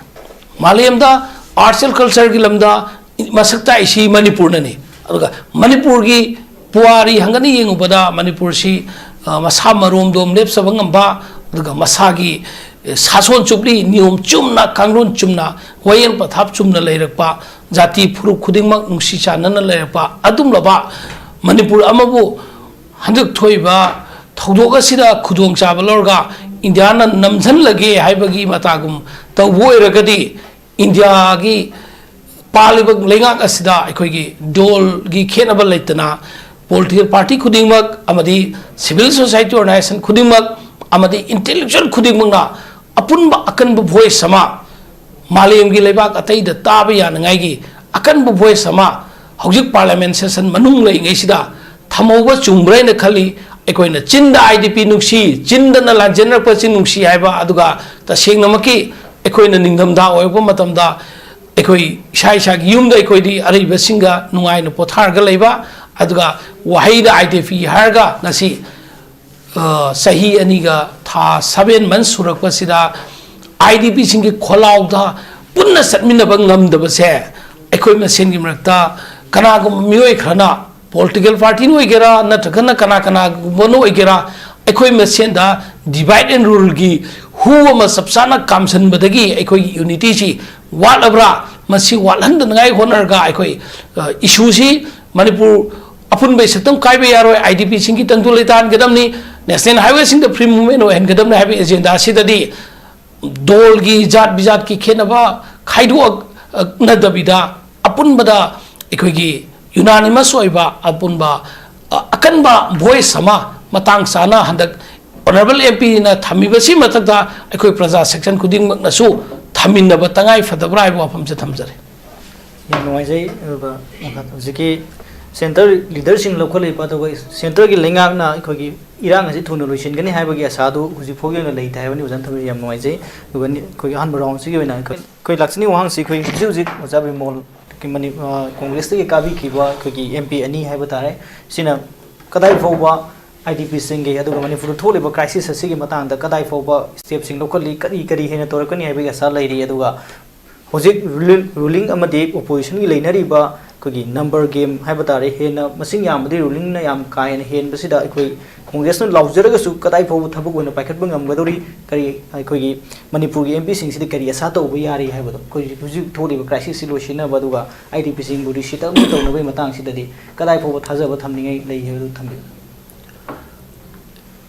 ꯃꯥꯂꯦꯝꯗ ꯑꯥꯔꯠꯁ ꯑꯦꯟ ꯀꯜꯆꯔꯒꯤ ꯂꯝꯗ ꯃꯁꯛ ꯇꯥꯛꯏꯁꯤ ꯃꯅꯤꯄꯨꯔꯅꯅꯤ꯫ ꯑꯗꯨꯒ ꯃꯅꯤꯄꯨꯔꯒꯤ ꯄꯨꯋꯥꯔꯤ ꯍꯪꯒꯠꯅ ꯌꯦꯡꯉꯨꯕꯗ ꯃꯅꯤꯄꯨꯔꯁꯤ, ꯑ, ꯃꯁꯥ ꯃꯔꯣꯝꯗꯣꯝ ꯂꯦꯞꯆꯕ ꯉꯝꯕ, ꯑꯗꯨꯒ ꯃꯁꯥꯒꯤ, ꯑꯦ, ꯁꯥꯁꯣꯟ ꯆꯨꯞꯂꯤ ꯅꯤꯌꯣꯝ ꯆꯨꯝꯅ, ꯀꯥꯡꯂꯣꯟ ꯆꯨꯝꯅ, ꯋꯥꯌꯦꯜ ꯄꯊꯥꯞ ꯆꯨꯝꯅ ꯂꯩꯔꯛꯄ, ꯖꯥꯇꯤ ꯐꯨꯔꯨꯞ ꯈꯨꯗꯤꯡꯃꯛ ꯅꯨꯡꯁꯤ ꯆꯥꯟꯅꯅ ꯂꯩꯔꯛꯄ ꯑꯗꯨꯝꯂꯕ ꯃꯅꯤꯄꯨꯔ ꯑꯃꯕꯨ ꯍꯟꯗꯛ ꯊꯣꯛꯏꯕ ꯊꯧꯗꯣꯛ ꯑꯁꯤꯗ ꯈꯨꯗꯣꯡꯆꯥꯕ ꯂꯧꯔꯒ ꯏꯟꯗꯤꯌꯥꯅ ꯅꯝꯁꯤꯜꯂꯒꯦ ꯍꯥꯏꯕꯒꯤ ꯃꯇꯥꯒꯨꯝ ꯇꯧꯕ ꯑꯣꯏꯔꯒꯗꯤ, ꯏꯟꯗꯤꯌꯥꯒꯤ ꯄꯥꯜꯂꯤꯕ ꯂꯩꯉꯥꯛ ꯑꯁꯤꯗ ꯑꯩꯈꯣꯏꯒꯤ ꯗꯣꯜꯒꯤ ꯈꯦꯠꯅꯕ ꯂꯩꯇꯅ, ꯄꯣꯂꯤꯇꯤꯀꯦꯜ ꯄꯥꯔꯇꯤ ꯈꯨꯗꯤꯡꯃꯛ ꯑꯃꯗꯤ ꯁꯤꯚꯤꯜ ꯁꯣꯁꯥꯏꯇꯤ ꯑꯣꯔꯒꯅꯥꯏꯖꯦꯁꯟ ꯈꯨꯗꯤꯡꯃꯛ ꯑꯃꯗꯤ ꯏꯟꯇꯦꯂꯦꯛꯆꯨꯋꯦꯜ ꯈꯨꯗꯤꯡꯃꯛꯅ ꯑꯄꯨꯟꯕ ꯑꯀꯟꯕ ꯚꯣꯏꯁ ꯑꯃ ꯃꯥꯂꯦꯝꯒꯤ ꯂꯩꯕꯥꯛ ꯑꯇꯩꯗ ꯇꯥꯕ ꯌꯥꯅꯉꯥꯏꯒꯤ ꯑꯀꯟꯕ ꯚꯣꯏꯁ ꯑꯃ ꯍꯧꯖꯤꯛ ꯄꯥꯔꯂꯤꯌꯥꯃꯦꯟ ꯁꯦꯁꯟ ꯃꯅꯨꯡ ꯂꯩꯔꯤꯉꯩꯁꯤꯗ ꯊꯝꯍꯧꯕ ꯆꯨꯝꯕ꯭ꯔꯥ ꯍꯥꯏꯅ ꯈꯜꯂꯤ꯫ ꯑꯩꯈꯣꯏꯅ ꯆꯤꯟꯗ ꯑꯥꯏ ꯗꯤ ꯄꯤ ꯅꯨꯡꯁꯤ, ꯆꯤꯟꯗꯅ ꯂꯥꯟꯖꯦꯟꯅꯔꯛꯄꯁꯤ ꯅꯨꯡꯁꯤ ꯍꯥꯏꯕ, ꯑꯗꯨꯒ ꯇꯁꯦꯡꯅꯃꯛꯀꯤ ꯑꯩꯈꯣꯏꯅ ꯅꯤꯡꯊꯝꯊꯥ ꯑꯣꯏꯔꯛꯄ ꯃꯇꯝꯗ ꯑꯩꯈꯣꯏ ꯏꯁꯥ ꯏꯁꯥꯒꯤ ꯌꯨꯝꯗ ꯑꯩꯈꯣꯏꯗꯤ ꯑꯔꯩꯕꯁꯤꯡꯒ ꯅꯨꯡꯉꯥꯏꯅ ꯄꯣꯊꯥꯔꯒ ꯂꯩꯕ, ꯑꯗꯨꯒ ꯋꯥꯍꯩꯗ ꯑꯥꯏ ꯗꯤ ꯄꯤ ꯍꯥꯏꯔꯒ ꯉꯁꯤ, ꯑ, ꯆꯍꯤ ꯑꯅꯤꯒ ꯊꯥ seven months ꯁꯨꯔꯛꯄꯁꯤꯗ ꯑꯥꯏ ꯗꯤ ꯄꯤꯁꯤꯡꯒꯤ ꯈꯣꯜꯂꯥꯎꯗ ꯄꯨꯟꯅ ꯆꯠꯃꯤꯟꯅꯕ ꯉꯝꯗꯕꯁꯦ, ꯑꯩꯈꯣꯏ ꯃꯁꯦꯟꯒꯤ ꯃꯔꯛꯇ ꯀꯅꯥꯒꯨꯝꯕ ꯃꯤꯑꯣꯏ ꯈꯔꯅ, ꯄꯣꯂꯤꯇꯤꯀꯦꯜ ꯄꯥꯔꯇꯤꯅ ꯑꯣꯏꯒꯦꯔꯥ, ꯅꯠꯇ꯭ꯔꯒꯅ ꯀꯅꯥ ꯀꯅꯥꯒꯨꯝꯕꯅ ꯑꯣꯏꯒꯦꯔꯥ, ꯑꯩꯈꯣꯏ ꯃꯁꯦꯟꯗ divide and ruleꯒꯤ ꯍꯨ ꯑꯃ ꯆꯞ ꯆꯥꯅ ꯀꯥꯝꯁꯟꯕꯗꯒꯤ ꯑꯩꯈꯣꯏꯒꯤ unityꯁꯤ ꯋꯥꯠꯂꯕ꯭ꯔꯥ? ꯃꯁꯤ ꯋꯥꯠꯍꯟꯗꯅꯉꯥꯏ ꯍꯣꯠꯅꯔꯒ ꯑꯩꯈꯣꯏ, ꯑ, issueꯁꯤ ꯃꯅꯤꯄꯨꯔ ꯑꯄꯨꯟꯕꯒꯤ ꯁꯛꯇꯝ ꯀꯥꯏꯕ ꯌꯥꯔꯣꯏ, ꯑꯥꯏ ꯗꯤ ꯄꯤꯁꯤꯡꯒꯤ ꯇꯪꯗꯨ ꯂꯩꯇꯥꯍꯟꯒꯗꯕꯅꯤ, national highwayꯁꯤꯡꯗ free movement ꯑꯣꯏꯍꯟꯒꯗꯕꯅꯤ ꯍꯥꯏꯕꯒꯤ agenda ꯑꯁꯤꯗꯗꯤ ꯗꯣꯜꯒꯤ, ꯖꯥꯠ ꯕꯤꯖꯥꯠꯀꯤ ꯈꯦꯠꯅꯕ ꯈꯥꯏꯗꯣꯛꯅꯗꯕꯤꯗ ꯑꯄꯨꯟꯕꯗ ꯑꯩꯈꯣꯏꯒꯤ unanimous ꯑꯣꯏꯕ ꯑꯄꯨꯟꯕ, ꯑ, ꯑꯀꯟꯕ voice ꯑꯃ ꯃꯇꯥꯡ ꯆꯥꯅ ꯍꯟꯗꯛ honourable M Pꯅ ꯊꯝꯃꯤꯕꯁꯤ ꯃꯊꯛꯇ ꯑꯩꯈꯣꯏ ꯄ꯭ꯔꯖꯥ section ꯈꯨꯗꯤꯡꯃꯛꯅꯁꯨ ꯊꯝꯃꯤꯟꯅꯕ ꯇꯉꯥꯏ ꯐꯗꯕ꯭ꯔꯥ ꯍꯥꯏꯕ ꯋꯥꯐꯝꯁꯦ ꯊꯝꯖꯔꯤ꯫ ꯌꯥꯝ ꯅꯨꯡꯉꯥꯏꯖꯩ꯫ ꯑꯗꯨꯒ ꯃꯈꯥ ꯍꯧꯖꯤꯛꯀꯤ centre leaderꯁꯤꯡ ꯂꯧꯈꯠꯂꯤꯕ, ꯑꯗꯨꯒ centreꯒꯤ ꯂꯩꯉꯥꯛꯅ ꯑꯩꯈꯣꯏꯒꯤ ꯏꯔꯥꯡ ꯑꯁꯤ ꯊꯨꯅ ꯂꯣꯏꯁꯤꯟꯒꯅꯤ ꯍꯥꯏꯕꯒꯤ ꯑꯁꯥꯗꯨ ꯍꯧꯖꯤꯛ ꯐꯥꯎꯒꯤ ꯑꯣꯏꯅ ꯂꯩꯇꯦ ꯍꯥꯏꯕꯅꯤ꯫ ꯑꯣꯖꯥꯅ ꯊꯝꯕꯤꯔꯤꯁꯤ ꯌꯥꯝ ꯅꯨꯡꯉꯥꯏꯖꯩ꯫ ꯑꯗꯨꯒ ꯅꯤ-, ꯑꯩꯈꯣꯏꯒꯤ ꯑꯍꯥꯟꯕ roundꯁꯤꯒꯤ ꯑꯣꯏꯅ ꯑꯩꯈꯣꯏ, ꯑꯩꯈꯣꯏ ꯂꯥꯛꯆꯅꯤꯡꯕ ꯋꯥꯍꯪꯁꯤ ꯑꯩꯈꯣꯏ ꯍꯧꯖꯤꯛ ꯍꯧꯖꯤꯛ ꯑꯣꯖꯥ ꯕꯤꯃꯣꯜ ꯃꯅꯤ-, ꯑ, congressꯇꯒꯤ ꯀꯥꯕꯤꯈꯤꯕ ꯑꯩꯈꯣꯏꯒꯤ M P ꯑꯅꯤ ꯍꯥꯏꯕ ꯇꯥꯔꯦ, ꯁꯤꯅ ꯀꯗꯥꯏ ꯐꯥꯎꯕ I D Pꯁꯤꯡꯒꯤ, ꯑꯗꯨꯒ ꯃꯅꯤꯄꯨꯔꯗ ꯊꯣꯛꯂꯤꯕ crisis ꯑꯁꯤꯒꯤ ꯃꯇꯥꯡꯗ ꯀꯗꯥꯏ ꯐꯥꯎꯕ stepꯁꯤꯡ ꯂꯧꯈꯠꯂꯤ, ꯀꯔꯤ ꯀꯔꯤ ꯍꯦꯟꯅ ꯇꯧꯔꯛꯀꯅꯤ ꯍꯥꯏꯕꯒꯤ ꯑꯁꯥ ꯂꯩꯔꯤ? ꯑꯗꯨꯒ ꯍꯧꯖꯤꯛ ruling, ruling ꯑꯃꯗꯤ oppositionꯒꯤ ꯂꯩꯅꯔꯤꯕ ꯑꯩꯈꯣꯏꯒꯤ number game ꯍꯥꯏꯕ ꯇꯥꯔꯦ, ꯍꯦꯟꯅ ꯃꯁꯤꯡ ꯌꯥꯝꯕꯗꯤ rulingꯅ ꯌꯥꯝ ꯀꯥ ꯍꯦꯟꯅ ꯍꯦꯟꯕꯁꯤꯗ ꯑꯩꯈꯣꯏ congressꯅ ꯂꯥꯎꯖꯔꯒꯁꯨ ꯀꯗꯥꯏ ꯐꯥꯎꯕ ꯊꯕꯛ ꯑꯣꯏꯅ ꯄꯥꯏꯈꯠꯄ ꯉꯝꯒꯗꯧꯔꯤ? ꯀꯔꯤ ꯑꯩꯈꯣꯏꯒꯤ ꯃꯅꯤꯄꯨꯔꯒꯤ M Pꯁꯤꯡꯁꯤꯗ ꯀꯔꯤ ꯑꯁꯥ ꯇꯧꯕ ꯌꯥꯔꯤ ꯍꯥꯏꯕꯗꯣ, ꯑꯩꯈꯣꯏ ꯍꯧꯖꯤꯛ ꯊꯣꯛꯂꯤꯕ crisisꯁꯤ ꯂꯣꯏꯁꯤꯟꯅꯕ, ꯑꯗꯨꯒ I D Pꯁꯤꯡꯕꯨ resettlement ꯇꯧꯅꯕꯒꯤ ꯃꯇꯥꯡꯁꯤꯗꯗꯤ ꯀꯗꯥꯏ ꯐꯥꯎꯕ ꯊꯥꯖꯕ ꯊꯝꯅꯤꯡꯉꯥꯏ ꯂꯩ ꯍꯥꯏꯕꯗꯨ ꯊꯝꯕꯤꯌꯨ꯫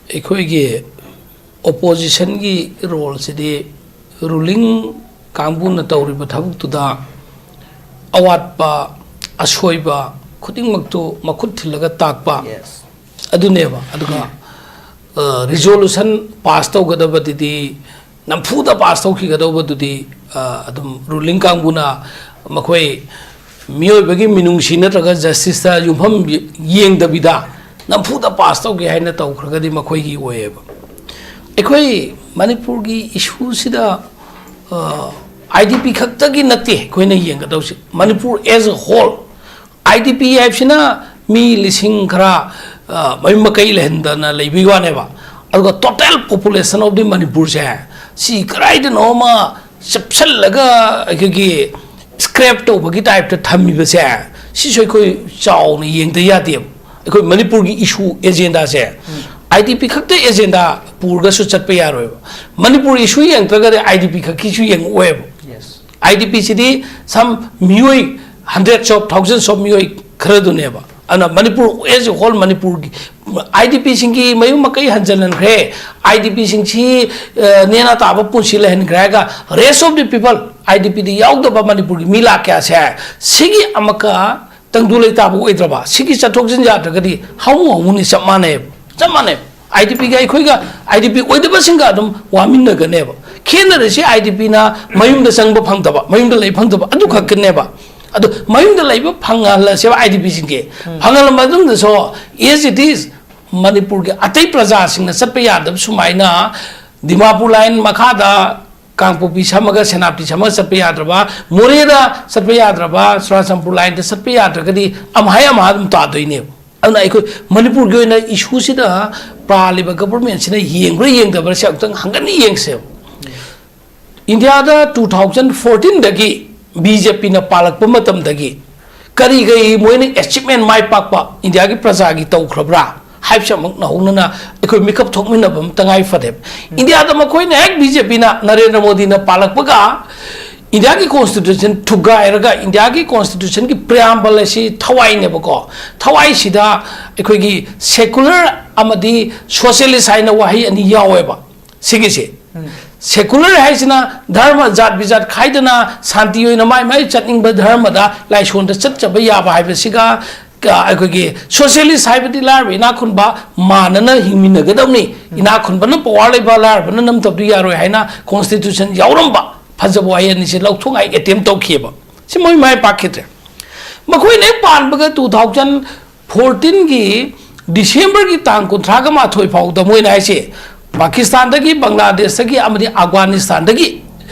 ꯑꯩꯈꯣꯏꯒꯤ oppositionꯒꯤ roleꯁꯤꯗꯤ ruling ꯀꯥꯡꯕꯨꯅ ꯇꯧꯔꯤꯕ ꯊꯕꯛꯇꯨꯗ ꯑꯋꯥꯠꯄ, ꯑꯁꯣꯏꯕ ꯈꯨꯗꯤꯡꯃꯛꯇꯨ ꯃꯈꯨꯠ ꯊꯤꯜꯂꯒ ꯇꯥꯛꯄ, Yes. ꯑꯗꯨꯅꯦꯕ꯫ ꯑꯗꯨꯒ, ꯑ, resolution pass ꯇꯧꯒꯗꯕꯗꯨꯗꯤ, ꯅꯝꯐꯨꯗ pass ꯇꯧꯈꯤꯒꯗꯧꯕꯗꯨꯗꯤ, ꯑ, ꯑꯗꯨꯝ ruling ꯀꯥꯡꯕꯨꯅ ꯃꯈꯣꯏ ꯃꯤꯑꯣꯏꯕꯒꯤ ꯃꯤꯅꯨꯡꯁꯤ ꯅꯠꯇ꯭ꯔꯒ ꯖꯁꯇꯤꯁꯇ ꯌꯨꯝꯐꯝ ꯌꯦꯡꯗꯕꯤꯗ ꯅꯝꯐꯨꯗ ꯄꯥꯁ ꯇꯧꯒꯦ ꯍꯥꯏꯅ ꯇꯧꯈ꯭ꯔꯒꯗꯤ ꯃꯈꯣꯏꯒꯤ ꯑꯣꯏꯌꯦꯕ꯫ ꯑꯩꯈꯣꯏ ꯃꯅꯤꯄꯨꯔꯒꯤ ꯏꯁꯨꯁꯤꯗ ꯑꯥꯏ ꯗꯤ ꯄꯤ ꯈꯛꯇꯒꯤ ꯅꯠꯇꯦ ꯑꯩꯈꯣꯏꯅ ꯌꯦꯡꯒꯗꯧꯁꯤ, Manipur as a whole꯫ I D ꯄꯤ ꯍꯥꯏꯕꯁꯤꯅ ꯃꯤ ꯂꯤꯁꯤꯡ ꯈꯔ, ꯑ, ꯃꯌꯨꯝ ꯃꯀꯩ ꯂꯩꯍꯟꯗꯅ ꯂꯩꯕꯒꯤ ꯋꯥꯅꯦꯕ꯫ ꯑꯗꯨꯒ total population of the ꯃꯅꯤꯄꯨꯔꯁꯦ, ꯁꯤ ꯀꯗꯥꯏꯗꯅꯣ ꯑꯃ ꯆꯞꯁꯜꯂꯒ ꯑꯩꯈꯣꯏꯒꯤ scrap ꯇꯧꯕꯒꯤ type ꯇ ꯊꯝꯃꯤꯕꯁꯦ, ꯁꯤꯁꯨ ꯑꯩꯈꯣꯏ ꯆꯥꯎꯅ ꯌꯦꯡꯗ ꯌꯥꯗꯦꯕ꯫ ꯑꯩꯈꯣꯏ ꯃꯅꯤꯄꯨꯔꯒꯤ issue agenda say, I D ꯄꯤ ꯈꯛꯇ agenda ꯄꯨꯔꯒꯁꯨ ꯆꯠꯄ ꯌꯥꯔꯣꯏꯕ꯫ Manipur issue ꯌꯦꯡꯗ꯭ꯔꯒꯗꯤ I D P ꯈꯛꯀꯤꯁꯨ ꯌꯦꯡꯉꯛꯑꯣꯏꯕ꯫ Yes. I D P CD some ꯃꯤꯑꯣꯏ hundreds of thousands of ꯃꯤꯑꯣꯏ ꯈꯔꯗꯨꯅꯦꯕ꯫ ꯑꯗꯨꯅ ꯃꯅꯤꯄꯨꯔ as a whole, ꯃꯅꯤꯄꯨꯔꯒꯤ ꯑꯥꯏ ꯗꯤ ꯄꯤ ꯁꯤꯡꯒꯤ ꯃꯌꯨꯝ ꯃꯀꯩ ꯍꯟꯖꯤꯜꯍꯟꯈ꯭ꯔꯦ, ꯑꯥꯏ ꯗꯤ ꯄꯤ ꯁꯤꯡꯁꯤ, ꯑ, ꯅꯦꯅꯥ ꯇꯥꯕ ꯄꯨꯟꯁꯤ ꯂꯩꯍꯟꯈ꯭ꯔꯦ ꯍꯥꯏꯔꯒ, rest of the people, I D ꯄꯤ ꯗ ꯌꯥꯎꯗꯕ ꯃꯅꯤꯄꯨꯔꯒꯤ ꯃꯤ ꯂꯥꯛ ꯀꯌꯥꯁꯦ, ꯁꯤꯒꯤ ꯑꯃꯛꯀ ꯇꯪꯗꯨ ꯂꯩꯇꯥꯕ ꯑꯣꯏꯗ꯭ꯔꯕ, ꯁꯤꯒꯤ ꯆꯠꯊꯣꯛ ꯆꯠꯁꯤꯟ ꯌꯥꯗ꯭ꯔꯒꯗꯤ ꯍꯧ ꯍꯧꯒꯅꯤ, ꯆꯞ ꯃꯥꯟꯅꯩꯕ, ꯆꯞ ꯃꯥꯟꯅꯩꯕ꯫ ꯑꯥꯏ ꯗꯤ ꯄꯤ ꯒ ꯑꯩꯈꯣꯏꯒ, ꯑꯥꯏ ꯗꯤ ꯄꯤ ꯑꯣꯏꯗꯕꯁꯤꯡꯒ ꯑꯗꯨꯝ ꯋꯥꯃꯤꯟꯅꯒꯅꯦꯕ꯫ ꯈꯦꯠꯅꯔꯤꯁꯤ ꯑꯥꯏ ꯗꯤ ꯄꯤ ꯅ ꯃꯌꯨꯝꯗ ꯆꯪꯕ ꯐꯪꯗꯕ, ꯃꯌꯨꯝꯗ ꯂꯩ ꯐꯪꯗꯕ, ꯑꯗꯨ ꯈꯛꯇꯅꯦꯕ꯫ ꯑꯗꯣ ꯃꯌꯨꯝꯗ ꯂꯩꯕ ꯐꯪꯍꯜꯂꯁꯦꯕ ꯑꯥꯏ ꯗꯤ ꯄꯤ ꯁꯤꯡꯒꯤ꯫ ꯐꯪꯍꯜꯂ ꯃꯇꯨꯡꯗꯁꯨ, as it is, ꯃꯅꯤꯄꯨꯔꯒꯤ ꯑꯇꯩ ꯄ꯭ꯔꯖꯥꯁꯤꯡꯅ ꯆꯠꯄ ꯌꯥꯗꯕ ꯁꯨꯃꯥꯏꯅ ꯗꯤꯃꯥꯄꯨꯔ line ꯃꯈꯥꯗ ꯀꯥꯡꯄꯣꯛꯄꯤ ꯁꯝꯃꯒ ꯁꯦꯅꯥꯄꯇꯤ ꯁꯝꯃꯒ ꯆꯠꯄ ꯌꯥꯗ꯭ꯔꯕ, ꯃꯣꯔꯦꯗ ꯆꯠꯄ ꯌꯥꯗ꯭ꯔꯕ, ꯆꯨꯔꯥꯆꯥꯟꯄꯨꯔ line ꯗ ꯆꯠꯄ ꯌꯥꯗ꯭ꯔꯒꯗꯤ ꯑꯃꯍꯥꯏ ꯑꯃꯍꯥ ꯑꯗꯨꯝ ꯇꯥꯗꯣꯏꯅꯦꯕ꯫ ꯑꯗꯨꯅ ꯑꯩꯈꯣꯏ ꯃꯅꯤꯄꯨꯔꯒꯤ ꯑꯣꯏꯅ issue ꯁꯤꯗ ꯄꯥꯜꯂꯤꯕ government ꯁꯤꯅ ꯌꯦꯡꯕ꯭ꯔꯥ ꯌꯦꯡꯗꯕ꯭ꯔꯥ ꯁꯤ ꯑꯃꯨꯛꯇꯪ ꯍꯪꯒꯠꯅ ꯌꯦꯡꯁꯦꯕ꯫ ꯏꯟꯗꯤꯌꯥꯗ two thousand fourteen ꯗꯒꯤ ꯕꯤ ꯖꯦ ꯄꯤ ꯅ ꯄꯥꯜꯂꯛꯄ ꯃꯇꯝꯗꯒꯤ ꯀꯔꯤ ꯀꯔꯤ ꯃꯣꯏꯅ achievement, ꯃꯥꯏ ꯄꯥꯛꯄ ꯏꯟꯗꯤꯌꯥꯒꯤ ꯄ꯭ꯔꯖꯥꯒꯤ ꯇꯧꯈ꯭ꯔꯕ꯭ꯔꯥ ꯍꯥꯏꯕꯁꯤ ꯑꯃꯨꯛ ꯅꯧꯍꯧꯅꯅ ꯑꯩꯈꯣꯏ ꯃꯤꯀꯞ ꯊꯣꯛꯃꯤꯟꯅꯕ ꯑꯃ ꯇꯉꯥꯏ ꯐꯗꯦꯕ꯫ ꯏꯟꯗꯤꯌꯥꯗ ꯃꯈꯣꯏꯅ ꯍꯦꯛ ꯕꯤ ꯖꯦ ꯄꯤ ꯅ, ꯅꯔꯦꯟꯗ꯭ꯔ ꯃꯣꯗꯤꯅ ꯄꯥꯜꯂꯛꯄꯒ ꯏꯟꯗꯤꯌꯥꯒꯤ constitution ꯊꯨꯒꯥꯏꯔꯒ ꯏꯟꯗꯤꯌꯥꯒꯤ constitution ꯒꯤ preamble ꯑꯁꯤ ꯊꯋꯥꯏꯅꯦꯕꯀꯣ꯫ ꯊꯋꯥꯏꯁꯤꯗ ꯑꯩꯈꯣꯏꯒꯤ secular ꯑꯃꯗꯤ socialist ꯍꯥꯏꯅ ꯋꯥꯍꯩ ꯑꯅꯤ ꯌꯥꯎꯋꯦꯕ꯫ ꯁꯤꯒꯤꯁꯦ secular ꯍꯥꯏꯁꯤꯅ ꯙꯔꯃ ꯖꯥꯠ ꯕꯤꯖꯥꯠ ꯈꯥꯏꯗꯅ ꯁꯥꯟꯇꯤ ꯑꯣꯏꯅ ꯃꯥꯏ ꯃꯥꯏ ꯆꯠꯅꯤꯡꯕ ꯙꯔꯃꯗ ꯂꯥꯏꯁꯣꯟꯗ ꯆꯠꯆꯕ ꯌꯥꯕ ꯍꯥꯏꯕꯁꯤꯒ, ꯑ, ꯑꯩꯈꯣꯏꯒꯤ socialist ꯍꯥꯏꯕꯗꯤ ꯂꯥꯏꯔꯕ ꯏꯅꯥꯛ ꯈꯨꯟꯕ ꯃꯥꯟꯅꯅ ꯍꯤꯡꯃꯤꯟꯅꯒꯗꯕꯅꯤ, ꯏꯅꯥꯛ ꯈꯨꯟꯕꯅ power ꯂꯩꯕ, ꯂꯥꯏꯔꯕꯅ ꯅꯝꯊꯕꯗꯤ ꯌꯥꯔꯣꯏ ꯍꯥꯏꯅ constitution ꯌꯥꯎꯔꯝꯕ ꯐꯖꯕ ꯋꯥꯍꯩ ꯑꯅꯤꯁꯦ ꯂꯧꯊꯣꯛꯉꯥꯏ attempt ꯇꯧꯈꯤꯑꯕ꯫ ꯁꯤ ꯃꯣꯏ ꯃꯥꯏ ꯄꯥꯛꯈꯤꯗ꯭ꯔꯦ꯫ ꯃꯈꯣꯏꯅ ꯍꯦꯛ ꯄꯥꯟꯕꯒ two thousand fourteen ꯒꯤ December ꯒꯤ ꯇꯥꯡ ꯀꯨꯟꯊ꯭ꯔꯥꯒ ꯃꯥꯊꯣꯏ ꯐꯥꯎꯗ ꯃꯣꯏꯅ ꯍꯥꯏꯁꯦ, ꯄꯥꯀꯤꯁꯇꯥꯟꯗꯒꯤ, ꯕꯪꯒ꯭ꯂꯥꯗꯦꯁꯇꯒꯤ ꯑꯃꯗꯤ ꯑꯐꯒꯥꯅꯤꯁꯇꯥꯟꯗꯒꯤ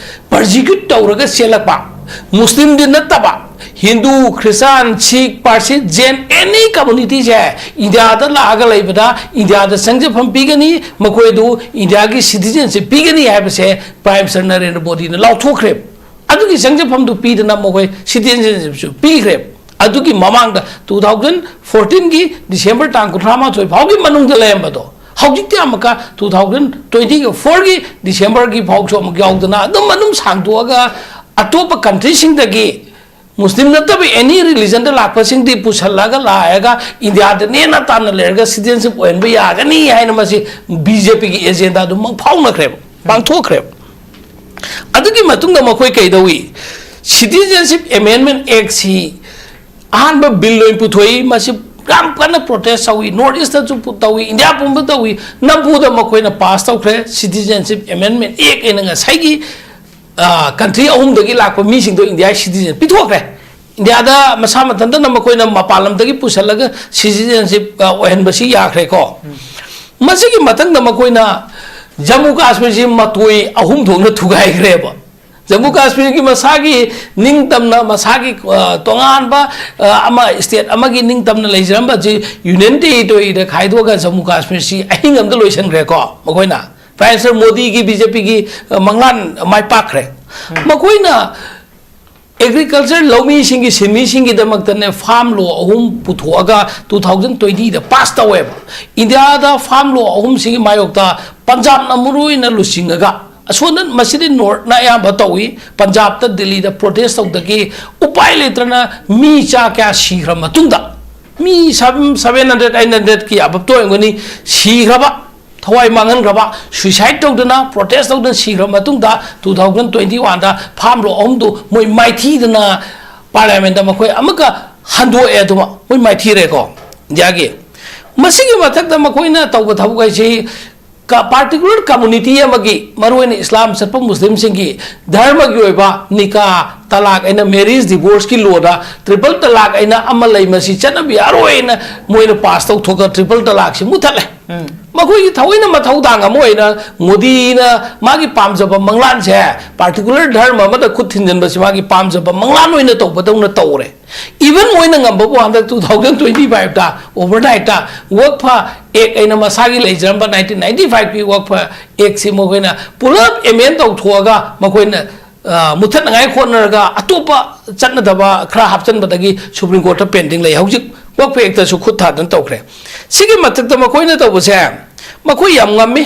persecute ꯇꯧꯔꯒ ꯆꯦꯜꯂꯛꯄ, ꯃꯨꯁꯂꯤꯝꯗꯤ ꯅꯠꯇꯕ, ꯍꯤꯟꯗꯨ, ꯈ꯭ꯔꯤꯁꯇꯥꯟ, ꯁꯤꯈ, ꯄꯥꯔꯁꯤ, ꯖꯦꯟ, any community ꯁꯦ ꯏꯟꯗꯤꯌꯥꯗ ꯂꯥꯛꯑꯒ ꯂꯩꯕꯗ, ꯏꯟꯗꯤꯌꯥꯗ ꯆꯪꯖꯐꯝ ꯄꯤꯒꯅꯤ, ꯃꯈꯣꯏꯗꯨ ꯏꯟꯗꯤꯌꯥꯒꯤ citizenship ꯄꯤꯒꯅꯤ ꯍꯥꯏꯕꯁꯦ Prime Minister ꯅꯔꯦꯟꯗ꯭ꯔ ꯃꯣꯗꯤꯅ ꯂꯥꯎꯊꯣꯛꯈ꯭ꯔꯦ꯫ ꯑꯗꯨꯒꯤ ꯆꯪꯖꯐꯝꯗꯨ ꯄꯤꯗꯅ ꯃꯈꯣꯏ citizenship ꯁꯨ ꯄꯤꯈ꯭ꯔꯦ꯫ ꯑꯗꯨꯒꯤ ꯃꯃꯥꯡꯗ two thousand fourteen ꯒꯤ December ꯇꯥꯡ ꯀꯨꯟꯊ꯭ꯔꯥ ꯃꯥꯊꯣꯏ ꯐꯥꯎꯒꯤ ꯃꯅꯨꯡꯗ ꯂꯩꯔꯝꯕꯗꯣ, ꯍꯧꯖꯤꯛꯇꯤ ꯑꯃꯨꯛꯀ two thousand twenty four ꯒꯤ December ꯒꯤ ꯐꯥꯎꯁꯨ ꯑꯃꯨꯛ ꯌꯥꯎꯗꯅ ꯑꯗꯨꯝ ꯑꯗꯨꯝ ꯁꯥꯡꯗꯣꯛꯑꯒ, ꯑꯇꯣꯞꯄ country ꯁꯤꯡꯗꯒꯤ ꯃꯨꯁꯂꯤꯝ ꯅꯠꯇꯕ any religion ꯗ ꯂꯥꯛꯄꯁꯤꯡꯗꯤ ꯄꯨꯁꯜꯂꯒ ꯂꯥꯛꯑꯒ ꯏꯟꯗꯤꯌꯥꯗ ꯅꯦꯅ ꯇꯥꯅ ꯂꯩꯔꯒ citizenship ꯑꯣꯏꯍꯟꯕ ꯌꯥꯒꯅꯤ ꯍꯥꯏꯅ ꯃꯁꯤ B J P ꯒꯤ agenda ꯑꯗꯨꯃꯛ ꯐꯥꯎꯅꯈ꯭ꯔꯦꯕ, ꯄꯥꯡꯊꯣꯛꯈ꯭ꯔꯦꯕ꯫ ꯑꯗꯨꯒꯤ ꯃꯇꯨꯡꯗ ꯃꯈꯣꯏ ꯀꯩꯗꯧꯏ? Citizenship Amendment Act ꯁꯤ ꯑꯍꯥꯟꯕ bill ꯑꯣꯏꯅ ꯄꯨꯊꯣꯛꯏ꯫ ꯃꯁꯤ ꯌꯥꯝ ꯀꯟꯅ protest ꯇꯧꯏ, North East ꯇꯁꯨ ꯄꯨ-, ꯇꯧꯏ, ꯏꯟꯗꯤꯌꯥ ꯄꯨꯝꯕ ꯇꯧꯏ꯫ ꯅꯝꯐꯨꯗ ꯃꯈꯣꯏꯅ pass ꯇꯧꯈ꯭ꯔꯦ Citizenship Amendment Act ꯍꯥꯏꯅ ꯉꯁꯥꯏꯒꯤ, ꯑ, country ꯑꯍꯨꯝꯗꯒꯤ ꯂꯥꯛꯄ ꯃꯤꯁꯤꯡꯗꯣ ꯏꯟꯗꯤꯌꯥꯒꯤ citizen ꯄꯤꯊꯣꯛꯈ꯭ꯔꯦ꯫ ꯏꯟꯗꯤꯌꯥꯗ ꯃꯁꯥ ꯃꯊꯟꯇꯅ ꯃꯈꯣꯏꯅ ꯃꯄꯥꯟ ꯂꯝꯗꯒꯤ ꯄꯨꯁꯜꯂꯒ citizenship, ꯑ, ꯑꯣꯏꯍꯟꯕꯁꯤ ꯌꯥꯈ꯭ꯔꯦꯀꯣ꯫ ꯃꯁꯤꯒꯤ ꯃꯊꯪꯗ ꯃꯈꯣꯏꯅ ꯖꯝꯃꯨ ꯀꯥꯁꯃꯤꯔꯁꯤ ꯃꯇꯣꯏ ꯑꯍꯨꯝ ꯊꯣꯛꯅ ꯊꯨꯒꯥꯏꯈ꯭ꯔꯦꯕ꯫ ꯖꯝꯃꯨ ꯀꯥꯁꯃꯤꯔꯒꯤ ꯃꯁꯥꯒꯤ ꯅꯤꯡꯇꯝꯅ, ꯃꯁꯥꯒꯤ, ꯑ, ꯇꯣꯉꯥꯟꯕ, ꯑ, ꯑꯃ, state ꯑꯃꯒꯤ ꯅꯤꯡꯇꯝꯅ ꯂꯩꯖꯔꯝꯕꯁꯤ Union Territory ꯗ ꯈꯥꯏꯗꯣꯛꯑꯒ ꯖꯝꯃꯨ ꯀꯥꯁꯃꯤꯔꯁꯤ ꯑꯍꯤꯡ ꯑꯃꯗ ꯂꯣꯏꯁꯤꯟꯈ꯭ꯔꯦꯀꯣ ꯃꯈꯣꯏꯅ꯫ Prime Minister ꯃꯣꯗꯤꯒꯤ B J P ꯒꯤ, ꯑ, ꯃꯪꯂꯥꯟ ꯃꯥꯏ ꯄꯥꯛꯈ꯭ꯔꯦ꯫ ꯃꯈꯣꯏꯅ agriculture ꯂꯧꯃꯤꯁꯤꯡꯒꯤ, ꯁꯤꯟꯃꯤꯁꯤꯡꯒꯤꯗꯃꯛꯇꯅꯦ farm law ꯑꯍꯨꯝ ꯄꯨꯊꯣꯛꯑꯒ two thousand twenty ꯗ pass ꯇꯧꯋꯦꯕ꯫ ꯏꯟꯗꯤꯌꯥꯗ farm law ꯑꯍꯨꯝꯁꯤꯒꯤ ꯃꯥꯌꯣꯛꯇ ꯄꯟꯖꯥꯕꯅ ꯃꯔꯨ ꯑꯣꯏꯅ ꯂꯨꯆꯤꯡꯉꯒ, ꯑꯁꯣꯝꯗ ꯃꯁꯤꯗꯤ North ꯅ ꯑꯌꯥꯝꯕ ꯇꯧꯏ, ꯄꯟꯖꯥꯕꯇ, ꯗꯤꯜꯂꯤꯗ protest ꯇꯧꯗꯒꯤ ꯎꯄꯥꯏ ꯂꯩꯇ꯭ꯔꯅ ꯃꯤ ꯆꯥ ꯀꯌꯥ ꯁꯤꯈ꯭ꯔ ꯃꯇꯨꯡꯗ, ꯃꯤ seven hundred, eight hundred ꯀꯤ above ꯇ ꯑꯣꯏꯔꯝꯒꯅꯤ ꯁꯤꯈ꯭ꯔꯕ, ꯊꯋꯥꯏ ꯃꯥꯡꯍꯟꯈ꯭ꯔꯕ, suicide ꯇꯧꯗꯅ, protest ꯇꯧꯗꯅ ꯁꯤꯈ꯭ꯔ ꯃꯇꯨꯡꯗ, two thousand twenty one ꯗ farm law ꯑꯍꯨꯝꯗꯨ ꯃꯣꯏ ꯃꯥꯏꯊꯤꯗꯅ Parliament ꯇ ꯃꯈꯣꯏ ꯑꯃꯨꯛꯀ ꯍꯟꯗꯣꯛꯑꯦ꯫ ꯑꯗꯨꯃꯛ ꯃꯣꯏ ꯃꯥꯏꯊꯤꯔꯦꯀꯣ ꯏꯟꯗꯤꯌꯥꯒꯤ꯫ ꯃꯁꯤꯒꯤ ꯃꯊꯛꯇ ꯃꯈꯣꯏꯅ ꯇꯧꯕ ꯊꯕꯛ ꯍꯥꯏꯁꯤ ꯄꯥꯔꯇꯤꯀꯨꯂꯔ ꯀꯝꯃꯨꯅꯤꯇꯤ ꯑꯃꯒꯤ, ꯃꯔꯨꯑꯣꯏꯅ ꯏꯁꯂꯥꯝ ꯆꯠꯄ ꯃꯨꯁꯂꯤꯝꯁꯤꯡꯒꯤ ꯙꯔꯃꯒꯤ ꯑꯣꯏꯕ ꯅꯤꯀꯥ, ꯇꯂꯥꯛ ꯑꯩꯅ, ꯃꯦꯔꯤꯖ ꯗꯤꯚꯣꯔꯁꯀꯤ ꯂꯣꯗ ꯇ꯭ꯔꯤꯄꯜ ꯇꯂꯥꯛ ꯑꯩꯅ ꯑꯃ ꯂꯩ, ꯃꯁꯤ ꯆꯠꯅꯕ ꯌꯥꯔꯣꯏꯅ ꯃꯣꯏꯅ ꯄꯥꯁ ꯇꯧꯊꯣꯛꯑꯒ ꯇ꯭ꯔꯤꯄꯜ ꯇꯂꯥꯛꯁꯤ ꯃꯨꯊꯠꯂꯦ꯫ ꯃꯈꯣꯏꯒꯤ ꯊꯑꯣꯏꯅ ꯃꯊꯧꯗꯥꯡ ꯑꯃ ꯑꯣꯏꯅ ꯃꯣꯗꯤꯅ ꯃꯥꯒꯤ ꯄꯥꯝꯖꯕ ꯃꯪꯂꯥꯟꯁꯦ ꯄꯥꯔꯇꯤꯀꯨꯂꯔ ꯙꯔꯃ ꯑꯃꯗ ꯈꯨꯠ ꯊꯤꯟꯖꯤꯟꯕꯁꯤ ꯃꯥꯒꯤ ꯄꯥꯝꯖꯕ ꯃꯪꯂꯥꯟ ꯑꯣꯏꯅ ꯇꯧꯕꯗꯧꯅ ꯇꯧꯔꯦ꯫ ꯏꯚꯟ ꯃꯣꯏꯅ ꯉꯝꯕꯕꯨ ꯍꯟꯗꯛ ꯇꯨ ꯊꯥꯎꯖꯟ ꯇ꯭ꯋꯦꯟꯇꯤ ꯐꯥꯏꯚꯇ ꯑꯣꯚꯔꯅꯥꯏꯠꯇ ꯋꯛꯐ ꯑꯦꯛ ꯑꯩꯅ ꯃꯁꯥꯒꯤ ꯂꯩꯖꯔꯝꯕ ꯅꯥꯏꯟꯇꯤꯟ ꯅꯥꯏꯟꯇꯤ ꯐꯥꯏꯚꯀꯤ ꯋꯛꯐ ꯑꯦꯛꯁꯤ ꯃꯈꯣꯏꯅ ꯄꯨꯂꯞ ꯑꯦꯃꯦꯟ ꯇꯧꯊꯣꯛꯑꯒ ꯃꯈꯣꯏꯅ, ꯑ, ꯃꯨꯊꯠꯅꯉꯥꯏ ꯍꯣꯠꯅꯔꯒ ꯑꯇꯣꯞꯄ ꯆꯠꯅꯗꯕ ꯈꯔ ꯍꯥꯞꯆꯤꯟꯕꯗꯒꯤ ꯁꯨꯄ꯭ꯔꯤꯝ ꯀꯣꯔꯠꯇ ꯄꯦꯟꯗꯤꯡ ꯂꯩ꯫ ꯍꯧꯖꯤꯛ ꯋꯛꯐ ꯑꯦꯛꯇꯁꯨ ꯈꯨꯠ ꯊꯥꯗꯅ ꯇꯧꯈ꯭ꯔꯦ꯫ ꯁꯤꯒꯤ ꯃꯊꯛꯇ ꯃꯈꯣꯏꯅ ꯇꯧꯕꯁꯦ, ꯃꯈꯣꯏ ꯌꯥꯝ ꯉꯝꯃꯤ꯫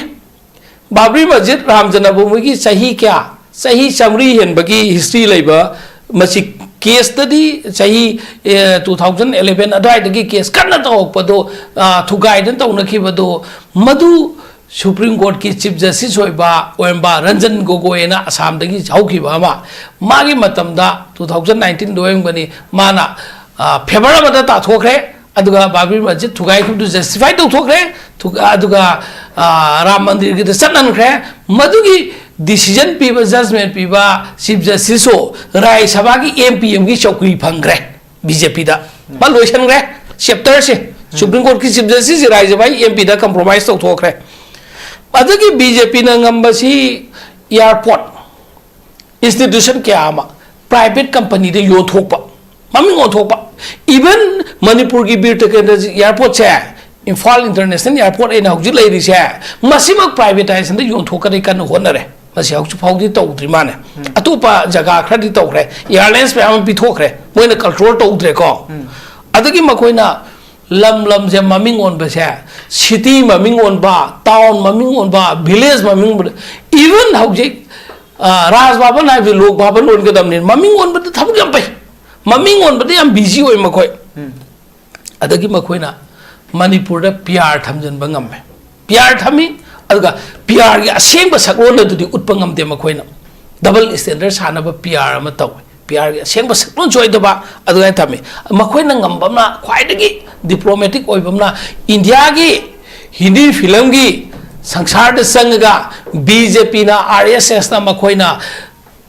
ꯕꯥꯕ꯭ꯔꯤ ꯃꯁꯖꯤꯗ, ꯔꯥꯝ ꯖꯅꯃꯚꯨꯃꯤꯒꯤ ꯆꯍꯤ ꯀꯌꯥ? ꯆꯍꯤ ꯆꯥꯃꯔꯤ ꯍꯦꯟꯕꯒꯤ ꯍꯤꯁꯇ꯭ꯔꯤ ꯂꯩꯕ, ꯃꯁꯤ ꯀꯦꯁꯇꯗꯤ ꯆꯍꯤ, ꯑꯦ, ꯇꯨ ꯊꯥꯎꯖꯟ ꯑꯦꯂꯦꯚꯦꯟ ꯑꯗꯨꯋꯥꯏꯗꯒꯤ ꯀꯦꯁ ꯀꯟꯅ ꯇꯧꯔꯛꯄꯗꯣ, ꯑ, ꯊꯨꯒꯥꯏꯗꯅ ꯇꯧꯅꯈꯤꯕꯗꯣ, ꯃꯗꯨ ꯁꯨꯄ꯭ꯔꯤꯝ ꯀꯣꯔꯠꯀꯤ ꯆꯤꯐ ꯖꯁꯇꯤꯁ ꯑꯣꯏꯕ, ꯑꯣꯏꯔꯝꯕ ꯔꯟꯖꯟ ꯒꯣꯒꯣꯏꯅ ꯑꯁꯥꯝꯗꯒꯤ ꯍꯧꯈꯤꯕ ꯑꯃ, ꯃꯥꯒꯤ ꯃꯇꯝꯗ ꯇꯨ ꯊꯥꯎꯖꯟ ꯅꯥꯏꯟꯇꯤꯟꯗ ꯑꯣꯏꯔꯝꯒꯅꯤ, ꯃꯥꯅ, ꯑ, ꯐꯦꯚꯔ ꯑꯃꯗ ꯇꯥꯊꯣꯛꯈ꯭ꯔꯦ, ꯑꯗꯨꯒ ꯕꯥꯕ꯭ꯔꯤ ꯃꯁꯖꯤꯗ ꯊꯨꯒꯥꯏꯈꯤꯕꯗꯨ ꯖꯁꯇꯤꯐꯥꯏ ꯇꯧꯊꯣꯛꯈ꯭ꯔꯦ, ꯊꯨ-, ꯑꯗꯨꯒ, ꯑ, ꯔꯥꯝ ꯃꯟꯗꯤꯔꯒꯤꯗ ꯆꯠꯍꯟꯈ꯭ꯔꯦ꯫ ꯃꯗꯨꯒꯤ ꯗꯤꯁꯤꯖꯟ ꯄꯤꯕ, ꯖꯖꯃꯦꯟ ꯄꯤꯕ ꯆꯤꯐ ꯖꯁꯇꯤꯁꯁꯨ ꯔꯥꯖ꯭ꯌ ꯁꯚꯥꯒꯤ ꯑꯦꯝ ꯄꯤ ꯑꯦꯝꯒꯤ ꯆꯧꯀ꯭ꯔꯤ ꯐꯪꯈ꯭ꯔꯦ ꯕꯤ ꯖꯦ ꯄꯤꯗ꯫ ꯃꯥ ꯂꯣꯏꯁꯟꯈ꯭ꯔꯦ ꯆꯦꯞꯇꯔꯁꯦ꯫ ꯁꯨꯄ꯭ꯔꯤꯝ ꯀꯣꯔꯠꯀꯤ ꯆꯤꯐ ꯖꯁꯇꯤꯁꯁꯦ ꯔꯥꯖ꯭ꯌ ꯁꯚꯥꯒꯤ ꯑꯦꯝ ꯄꯤꯗ ꯀꯝꯄ꯭ꯔꯣꯃꯥꯏꯁ ꯇꯧꯊꯣꯛꯈ꯭ꯔꯦ꯫ ꯑꯗꯒꯤ ꯕꯤ ꯖꯦ ꯄꯤꯅ ꯉꯝꯕꯁꯤ ꯑꯦꯌꯥꯔꯄꯣꯔꯠ, ꯏꯟꯁꯇꯤꯇ꯭ꯌꯨꯁꯟ ꯀꯌꯥ ꯑꯃ ꯄ꯭ꯔꯥꯏꯚꯦꯠ ꯀꯝꯄꯅꯤꯗ ꯌꯣꯟꯊꯣꯛꯄ, ꯃꯃꯤꯡ ꯑꯣꯟꯊꯣꯛꯄ꯫ ꯏꯚꯟ ꯃꯅꯤꯄꯨꯔꯒꯤ ꯕꯤꯔ ꯇꯤꯀꯦꯟꯗ꯭ꯔꯖꯤꯠ ꯑꯦꯌꯥꯔꯄꯣꯔꯠꯁꯦ, ꯏꯝꯐꯥꯜ ꯏꯟꯇꯔꯅꯦꯁꯅꯦꯜ ꯑꯦꯌꯥꯔꯄꯣꯔꯠ ꯑꯩꯅ ꯍꯧꯖꯤꯛ ꯂꯩꯔꯤꯁꯦ, ꯃꯁꯤꯃꯛ ꯄ꯭ꯔꯥꯏꯚꯦꯇꯥꯏꯖꯦꯁꯟꯗ ꯌꯣꯟꯊꯣꯛꯀꯗꯤ ꯀꯟꯅ ꯍꯣꯠꯅꯔꯦ꯫ ꯃꯁꯤ ꯍꯧꯖꯤꯛ ꯐꯥꯎꯗꯤ ꯇꯧꯗ꯭ꯔꯤ ꯃꯥꯅꯦ꯫ ꯑꯇꯣꯞꯄ ꯖꯒꯥ ꯈꯔꯗꯤ ꯇꯧꯈ꯭ꯔꯦ, ꯑꯦꯌꯥꯔꯂꯥꯏꯟꯁ ꯃꯌꯥꯝ ꯑꯃ ꯄꯤꯊꯣꯛꯈ꯭ꯔꯦ, ꯃꯣꯏꯅ ꯀꯟꯇ꯭ꯔꯣꯜ ꯇꯧꯗ꯭ꯔꯦꯀꯣ꯫ ꯑꯗꯒꯤ ꯃꯈꯣꯏꯅ ꯂꯝ ꯂꯝꯁꯦ ꯃꯃꯤꯡ ꯑꯣꯟꯕꯁꯦ, ꯁꯤꯇꯤ ꯃꯃꯤꯡ ꯑꯣꯟꯕ, ꯇꯥꯎꯟ ꯃꯃꯤꯡ ꯑꯣꯟꯕ, ꯚꯤꯂꯦꯖ ꯃꯃꯤꯡ ꯑꯣꯟꯕ, ꯏꯚꯟ ꯍꯧꯖꯤꯛ, ꯑ, ꯔꯥꯖ ꯚꯕꯟ ꯍꯥꯏꯕꯁꯤ ꯂꯣꯛ ꯚꯕꯟ ꯑꯣꯟꯒꯗꯕꯅꯤ, ꯃꯃꯤꯡ ꯑꯣꯟꯕꯗ ꯊꯕꯛ ꯌꯥꯝ ꯐꯩ, ꯃꯃꯤꯡ ꯑꯣꯟꯕꯗ ꯌꯥꯝ ꯕꯤꯖꯤ ꯑꯣꯏ ꯃꯈꯣꯏ꯫ ꯑꯗꯒꯤ ꯃꯈꯣꯏꯅ ꯃꯅꯤꯄꯨꯔꯗ ꯄꯤ ꯑꯥꯔ ꯊꯝꯖꯤꯟꯕ ꯉꯝꯃꯦ, ꯄꯤ ꯑꯥꯔ ꯊꯝꯃꯤ, ꯑꯗꯨꯒ ꯄꯤ ꯑꯥꯔꯒꯤ ꯑꯁꯦꯡꯕ ꯁꯛꯂꯣꯟ ꯑꯗꯨꯗꯤ ꯎꯠꯄ ꯉꯝꯗꯦ ꯃꯈꯣꯏꯅ꯫ ꯗꯕꯜ ꯁ꯭ꯇꯦꯟꯗꯔꯗ ꯁꯥꯟꯅꯕ ꯄꯤ ꯑꯥꯔ ꯑꯃ ꯇꯧꯋꯤ, ꯄꯤ ꯑꯥꯔꯒꯤ ꯑꯁꯦꯡꯕ ꯁꯛꯂꯣꯟ ꯁꯣꯏꯗꯕ ꯑꯗꯨꯃꯥꯏꯅ ꯊꯝꯃꯤ꯫ ꯃꯈꯣꯏꯅ ꯉꯝꯕ ꯑꯃꯅ, ꯈ꯭ꯋꯥꯏꯗꯒꯤ ꯗꯤꯄ꯭ꯂꯣꯃꯦꯇꯤꯛ ꯑꯣꯏꯕ ꯑꯃꯅ, ꯏꯟꯗꯤꯌꯥꯒꯤ ꯍꯤꯟꯗꯤ ꯐꯤꯂꯝꯒꯤ ꯁꯪꯁꯥꯔꯗ ꯆꯪꯉꯒ ꯕꯤ ꯖꯦ ꯄꯤꯅ, ꯑꯥꯔ ꯑꯦꯁ ꯑꯦꯁꯅ ꯃꯈꯣꯏꯅ